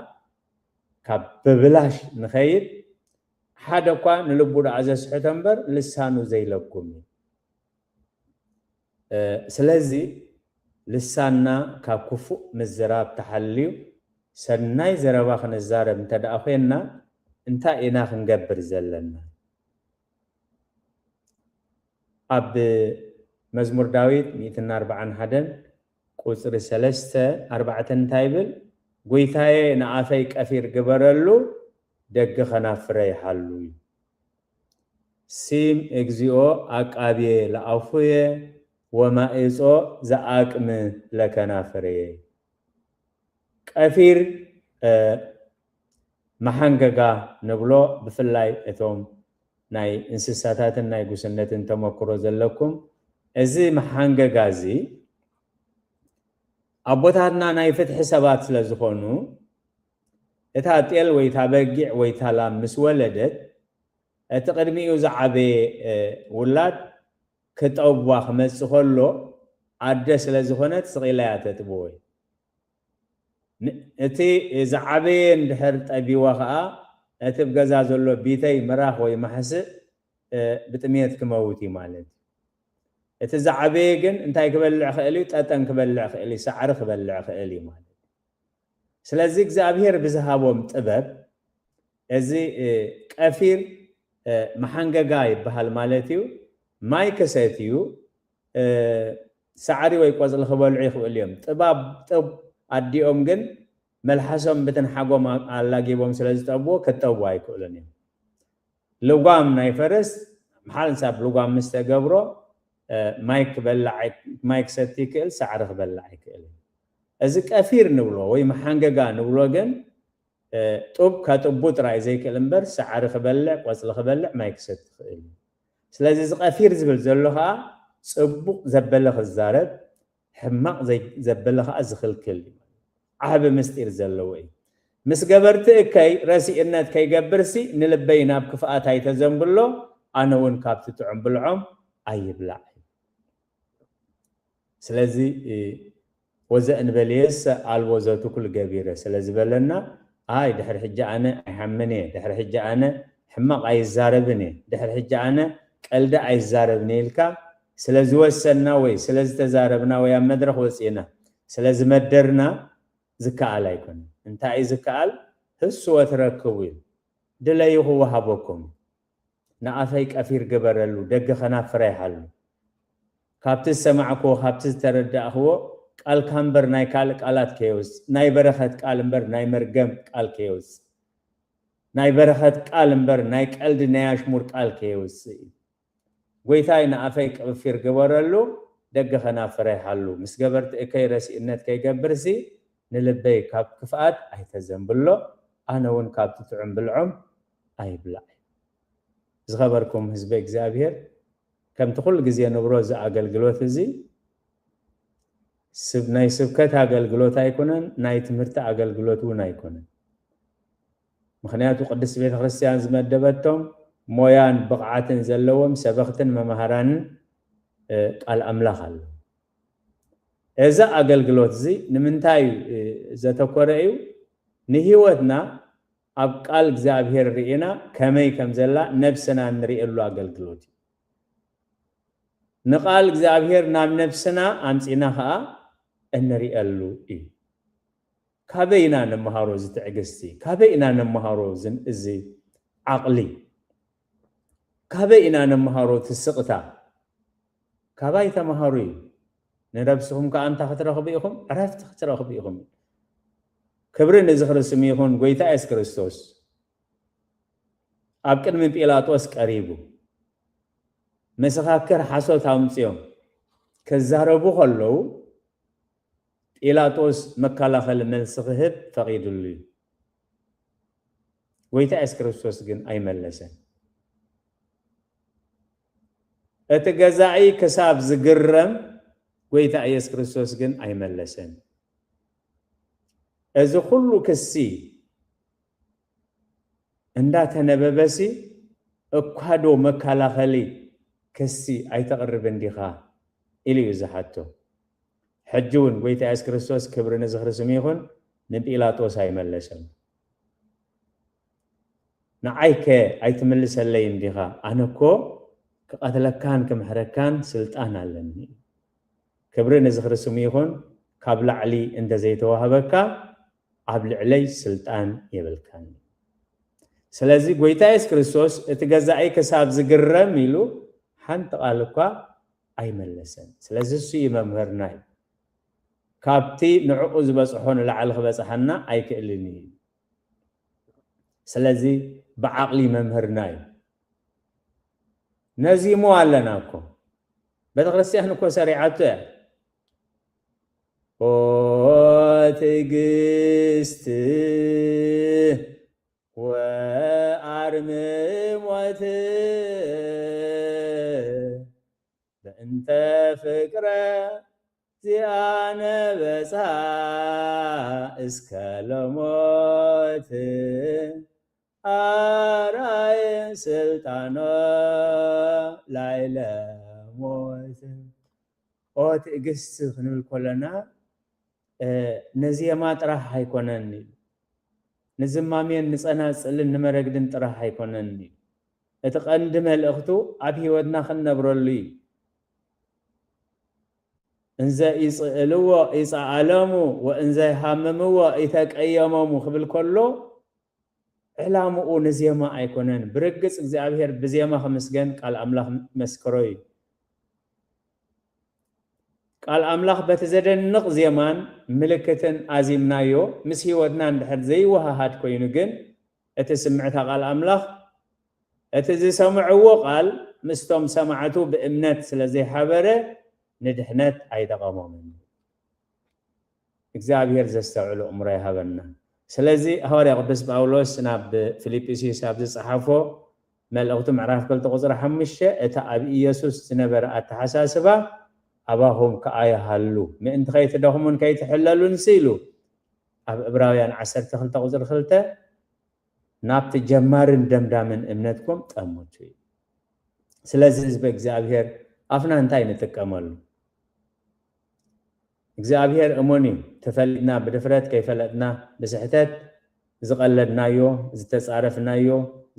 ካብ ብብላሽ ንኸይድ፣ ሓደ እኳ ንልቡ ደኣ ዘስሕቶ እምበር ልሳኑ ዘይለጉም እዩ። እ፣ ስለዚ ልሳንና ካብ ክፉእ ምዝራብ ተሓልዩ፣ ሰናይ ዘረባ ክንዛረብ እንተ ደኣ ኾይንና፣ እንታይ ኢና ክንገብር ዘለና? ኣብ መዝሙር ዳዊት ሚእትን ኣርባዓን ሓደን ቁጽሪ ሰለስተ ኣርባዕተ እንታይ ይብል? "ጐይታዬ፣ ንኣፈይ ቀፊር ግበረሉ፣ ደገ ኸናፍረይ ሓሉ" እዩ። "ሲም እግዚኦ አቃቤ ለአፉየ፣ ወማኢጾ ዘአቅም ለከናፍርየ።" ቀፊር፣ እ፣ መሓንገጋ ንብሎ፣ ብፍላይ እቶም ናይ እንስሳታትን ናይ ጉስነትን ተመክሮ ዘለኩም፣ እዚ መሓንገጋ እዚ ኣቦታትና ናይ ፍትሒ ሰባት ስለ ዝኾኑ፣ እታ ጤል ወይ እታ በጊዕ ወይ እታ ላም ምስ ወለደት፣ እቲ ቅድሚኡ ዝዓበየ፣ እ፣ ውላድ ክጠብዋ ክመጽእ ከሎ፣ ኣደ ስለ ዝኾነት ስቕ ኢላ እያ ተጥብዎ። ን-፣ እቲ ዝዓበየ እንድሕር ጠቢዋ ኸኣ፣ እቲ ኣብ ገዛ ዘሎ ቢተይ፣ ምራኽ ወይ ማሕስእ፣ እ፣ ብጥሜት ክመውት እዩ ማለት እዩ። እቲ ዝዓበየ ግን እንታይ ክበልዕ ክእል እዩ? ጠጠን ክበልዕ ክእል እዩ፣ ሳዕሪ ክበልዕ ክእል እዩ ማለት እዩ። ስለዚ እግዚኣብሔር ብዝሃቦም ጥበብ፣ እዚ፣ እ፣ ቀፊር፣ እ፣ መሓንገጋ ይበሃል ማለት እዩ። ማይ ክሰትዩ፣ እ፣ ሳዕሪ ወይ ቆጽሊ ክበልዑ ይኽእሉ እዮም። ጥባብ ጥብ ኣዲኦም ግን መልሓሶም ብትንሓጎም ኣ-፣ ኣላጊቦም ስለ ዝጠብዎ፣ ክጠቡ ኣይክእሉን እዮም። ልጓም ናይ ፈረስ፣ ሓንሳብ ልጓም ምስ ተገብሮ፣ እ፣ ማይ ክበልዕ ኣይ-፣ ማይ ክሰቲ ይክእል፣ ሳዕሪ ክበልዕ ኣይክእልን። እዚ ቀፊር ንብሎ ወይ መሓንገጋ ንብሎ ግን፣ እ፣ ጡብ ከጥቡ ጥራይ ዘይክእል እምበር፣ ሳዕሪ ክበልዕ፣ ቆጽሊ ክበልዕ፣ ማይ ክሰቲ ይኽእል እዩ። ስለዚ እዚ ቀፊር ዝብል ዘሎ ኸኣ፣ ጽቡቕ ዘበለ ክዛረብ፣ ሕማቕ ዘይ-፣ ዘበለ ኸኣ ዝኽልክል እዩ። ዓቢ ምስጢር ዘለዎ እዩ። "ምስ ገበርቲ እከይ ረሲእነት ከይገብርሲ፣ ንልበይ ናብ ክፍኣት ኣይተዘንብሎ፣ ኣነ እውን ካብቲ ጥዑም ብልዖም ኣይብላዕ" እዩ። ስለዚ፣ እ፣ "ወዘእንበሌሰ አልቦ ዘትኩል ገቢረ" ስለ ዝበለና፣ ኣይ፣ ድሕሪ ሕጂ ኣነ ኣይሓምን እየ፣ ድሕሪ ሕጂ ኣነ ሕማቕ ኣይዛረብን እየ፣ ድሕሪ ሕጂ ኣነ ቀልዲ ኣይዛረብን እየ ኢልካ ስለ ዝወሰንና ወይ ስለ ዝተዛረብና ወይ ኣብ መድረኽ ወጺእና ስለ ዝመደርና ዝከኣል ኣይኮነን። እንታይ እዩ ዝከኣል? "ህስዎ ትረክቡ" እዩ። "ድለዩ ክወሃበኩም እዩ። ንኣፈይ ቀፊር ግበረሉ፣ ደገ ከናፍረይ ሓሉ። ካብቲ ዝሰማዕክዎ፣ ካብቲ ዝተረዳእክዎ ቃልካ እምበር ናይ ካልእ ቃላት ከየውጽእ፣ ናይ በረኸት ቃል እምበር ናይ መርገም ቃል ከየውጽእ፣ ናይ በረኸት ቃል እምበር ናይ ቀልዲ ናይ ኣሽሙር ቃል ከየውጽእ እዩ። ጎይታይ ንኣፈይ ቀፊር ግበረሉ፣ ደገ ከናፍረይ ሓሉ። ምስ ገበርቲ እከይ ረሲእነት ከይገብርሲ፣ ንልበይ ካብ ክፍኣት ኣይተዘንብሎ፣ ኣነ እውን ካብቲ ጥዑም ብልዖም ኣይብላዕ እዩ።" ዝኸበርኩም ህዝበ እግዚኣብሔር፣ ከምቲ ኩሉ ግዜ ንብሮ፣ እዚ ኣገልግሎት እዚ ስብ ናይ ስብከት ኣገልግሎት ኣይኮነን፣ ናይ ትምህርቲ ኣገልግሎት እውን ኣይኮነን። ምክንያቱ ቅድስት ቤተ ክርስቲያን ዝመደበቶም ሞያን ብቕዓትን ዘለዎም ሰበኽትን መማህራንን ቃል ኣምላኽ ኣሎ። እዚ ኣገልግሎት እዚ ንምንታይ ዘተኮረ እዩ? ንህይወትና ኣብ ቃል እግዚኣብሔር ርኢና ከመይ ከም ዘላ ነብስና እንርእየሉ ኣገልግሎት እዩ። ንቃል እግዚኣብሔር ናብ ነብስና ኣምጺና ከዓ እንርእየሉ እዩ። ካበይ ኢና ንምሃሮ እዚ ትዕግስቲ? ካበይ ኢና ንምሃሮ እዚ ዓቕሊ? ካበይ ኢና ንምሃሮ እቲ ስቕታ? ካባይ ተምሃሩ እዩ። ንነብስኹም ከዓ እንታይ ክትረኽቡ ኢኹም? ዕረፍቲ ክትረኽቡ ኢኹም። ክብሪ ንዝኽሪ ስሙ ይኹን። ጎይታ የሱስ ክርስቶስ ኣብ ቅድሚ ጲላጦስ ቀሪቡ፣ መሰኻክር ሓሶት ኣምጺኦም ክዛረቡ ከለዉ፣ ጲላጦስ መከላኸሊ መልሲ ክህብ ፈቒድሉ እዩ። ጎይታ የሱስ ክርስቶስ ግን ኣይመለሰን። እቲ ገዛኢ ክሳብ ዝግረም፣ ጎይታ የሱስ ክርስቶስ ግን ኣይመለሰን። እዚ ኩሉ ክሲ እንዳተነበበሲ፣ እኳ ዶ መከላኸሊ ክሲ ኣይተቕርብን ዲኻ? ኢሉ እዩ ዝሓቶ። ሕጂ እውን ጎይታ የሱስ ክርስቶስ፣ ክብሪ ንዝኽሪ ስሙ ይኹን፣ ንጲላጦስ ኣይመለሰን። ንዓይከ ኣይትምልሰለይን ዲኻ? ኣነ እኮ ክቐትለካን ክምሕረካን ስልጣን ኣለኒ። ክብሪ ንዝኽሪ ስሙ ይኹን። ካብ ላዕሊ እንተዘይተዋህበካ፣ ኣብ ልዕለይ ስልጣን የብልካን። ስለዚ ጎይታ የሱስ ክርስቶስ፣ እቲ ገዛኢ ክሳብ ዝግረም ኢሉ ሓንቲ ቃል እኳ ኣይመለሰን። ስለዚ እሱ እዩ መምህርና እዩ። ካብቲ ንዕኡ ዝበጽሖ ንላዕሊ ክበጽሓና ኣይክእልን እዩ። ስለዚ ብዓቕሊ መምህርና እዩ። ነዚሞ ኣለና እኮ። ቤተክርስትያን እኮ ሰሪዓቶ እያ። ኦ ትዕግስቲ ወኣርምሞት በእንተ ፍቅረ ዚኣነ በጽሐ እስከ ለሞት ኣራይ ስልጣኖ ላይለ ሞት። ኦ ትዕግስቲ ክንብል ከለና፣ እ፣ ንዜማ ጥራሕ ኣይኮነን እዩ። ንዝማሜን ንጸናጽልን ንመረግድን ጥራሕ ኣይኮነን እዩ። እቲ ቀንዲ መልእኽቱ ኣብ ህይወትና ክንነብረሉ እዩ። እንዘ ይጽእልዎ ይጸኣለሙ ወእንዘ ይሃምምዎ ይተቀየመሙ ክብል ከሎ፣ ዕላምኡ ንዜማ ኣይኮነን። ብርግጽ እግዚኣብሔር ብዜማ ክምስገን ቃል ኣምላኽ መስክሮ እዩ። ቃል ኣምላኽ በቲ ዘደንቕ ዜማን ምልክትን ኣዚምናዮ፣ ምስ ህይወትና እንድሕር ዘይወሃሃድ ኮይኑ ግን፣ እቲ ስምዕታ ቃል ኣምላኽ፣ እቲ ዝሰምዕዎ ቃል ምስቶም ሰማዕቱ ብእምነት ስለ ዘይሓበረ፣ ንድሕነት ኣይጠቐሞምን። እግዚኣብሔር ዘስተውዕሎ እምሮ ይሃበና። ስለዚ ሃዋርያ ቅዱስ ጳውሎስ ናብ ፊልጵስዩስ ኣብ ዝጸሓፎ መልእኽቱ ምዕራፍ ክልተ ቁጽሪ ሓሙሽተ፣ እቲ ኣብ ኢየሱስ ዝነበረ ኣተሓሳስባ ኣባኹም ከኣ ይሃሉ፣ ምእንቲ ከይትደኽሙን ከይትሕለሉንስ ኢሉ ኣብ ዕብራውያን ዓሰርተ ክልተ ቁጽሪ ክልተ፣ ናብቲ ጀማርን ደምዳምን እምነትኩም ጠምቱ እዩ። ስለዚ ህዝቢ እግዚኣብሔር ኣፍና እንታይ ንጥቀመሉ? እግዚኣብሔር እሙን እዩ። ተፈሊጥና ብድፍረት ከይፈለጥና ብስሕተት ዝቐለድናዮ፣ ዝተጻረፍናዮ፣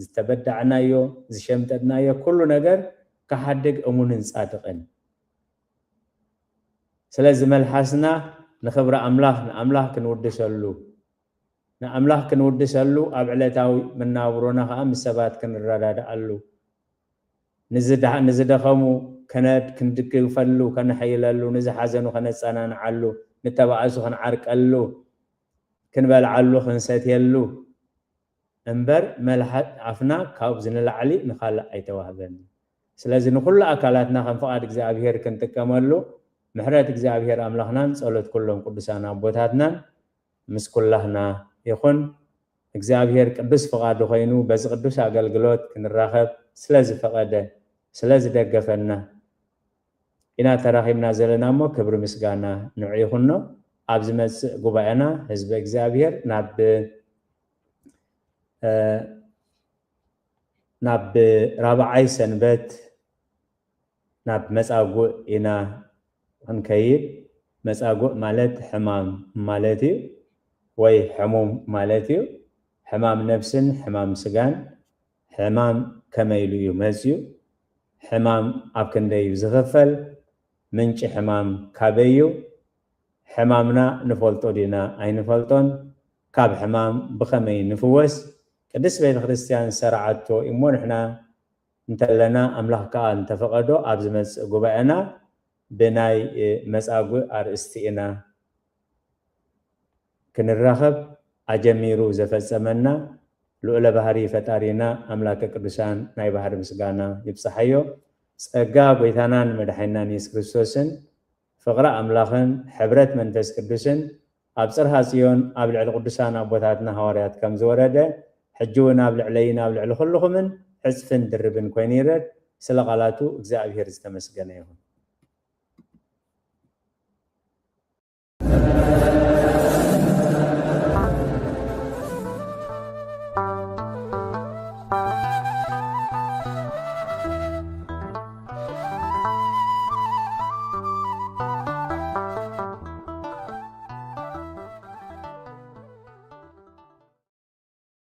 ዝተበዳዕናዮ፣ ዝሸምጠጥናዮ ኩሉ ነገር ክሓድግ እሙንን ጻድቕን። ስለዚ መልሓስና ንኽብሪ ኣምላኽ፣ ንኣምላኽ ክንውድሰሉ፣ ንኣምላኽ ክንውድሰሉ፣ ኣብ ዕለታዊ መናብሮና ኸኣ ምስ ሰባት ክንረዳድኣሉ፣ ንዝዳ-፣ ንዝደኸሙ ከነ-፣ ክንድግፈሉ፣ ከነሐይለሉ፣ ንዝሓዘኑ ከነጸናንዓሉ፣ ንተባእሱ ክንዓርቀሉ፣ ክንበልዓሉ፣ ክንሰትየሉ እምበር፣ መልሓስ ኣፍና ካብዚ ንላዕሊ ንኻልእ ኣይተዋህበን። ስለዚ ንኹሉ ኣካላትና ከም ፍቓድ እግዚኣብሔር ክንጥቀመሉ፣ ምሕረት እግዚኣብሔር ኣምላኽናን ጸሎት ኩሎም ቅዱሳን ኣቦታትናን ምስ ኩላህና ይኹን። እግዚኣብሔር ቅዱስ ፍቓዱ ኮይኑ በዚ ቅዱስ ኣገልግሎት ክንራኸብ ስለ ዝፈቐደ፣ ስለ ዝደገፈና፣ ኢና ተራኺብና ዘለና እሞ፣ ክብሪ ምስጋና ንዑ ይኹኖ። ኣብ ዝመጽእ ጉባኤና ህዝበ እግዚኣብሔር ናብ ናብ ራብዓይ ሰንበት ናብ መጻጉዕ ኢና ክንከይድ። መጻጉዕ ማለት ሕማም ማለት እዩ፣ ወይ ሕሙም ማለት እዩ። ሕማም ነፍስን ሕማም ስጋን። ሕማም ከመይ ኢሉ እዩ መጽዩ? ሕማም ኣብ ክንደይ እዩ ዝኽፈል? ምንጪ ሕማም ካበይ እዩ? ሕማምና ንፈልጦ ዲና ኣይንፈልጦን? ካብ ሕማም ብኸመይ ንፍወስ? ቅድስት ቤተ ክርስቲያን ዝሰርዓቶ እሞ ንሕና እንተለና፣ ኣምላኽ ከኣ እንተፈቐዶ ኣብ ዝመጽእ ጉባኤና ብናይ መጻጉዕ ኣርእስቲ ኢና ክንራኸብ። ኣጀሚሩ ዘፈጸመና ልዑለ ባህሪ ፈጣሪና ኣምላከ ቅዱሳን ናይ ባህሪ ምስጋና ይብጽሓዮ። ጸጋ ጎይታናን መድሓኒናን የሱስ ክርስቶስን ፍቕሪ ኣምላኽን ሕብረት መንፈስ ቅዱስን ኣብ ጽርሃ ጽዮን ኣብ ልዕሊ ቅዱሳን ኣቦታትና ሃዋርያት ከም ዝወረደ፣ ሕጂ እውን ኣብ ልዕለይን ኣብ ልዕሊ ኩልኹምን ዕጽፍን ድርብን ኮይኑ ይረድ። ስለ ቃላቱ እግዚኣብሔር ዝተመስገነ ይኹን።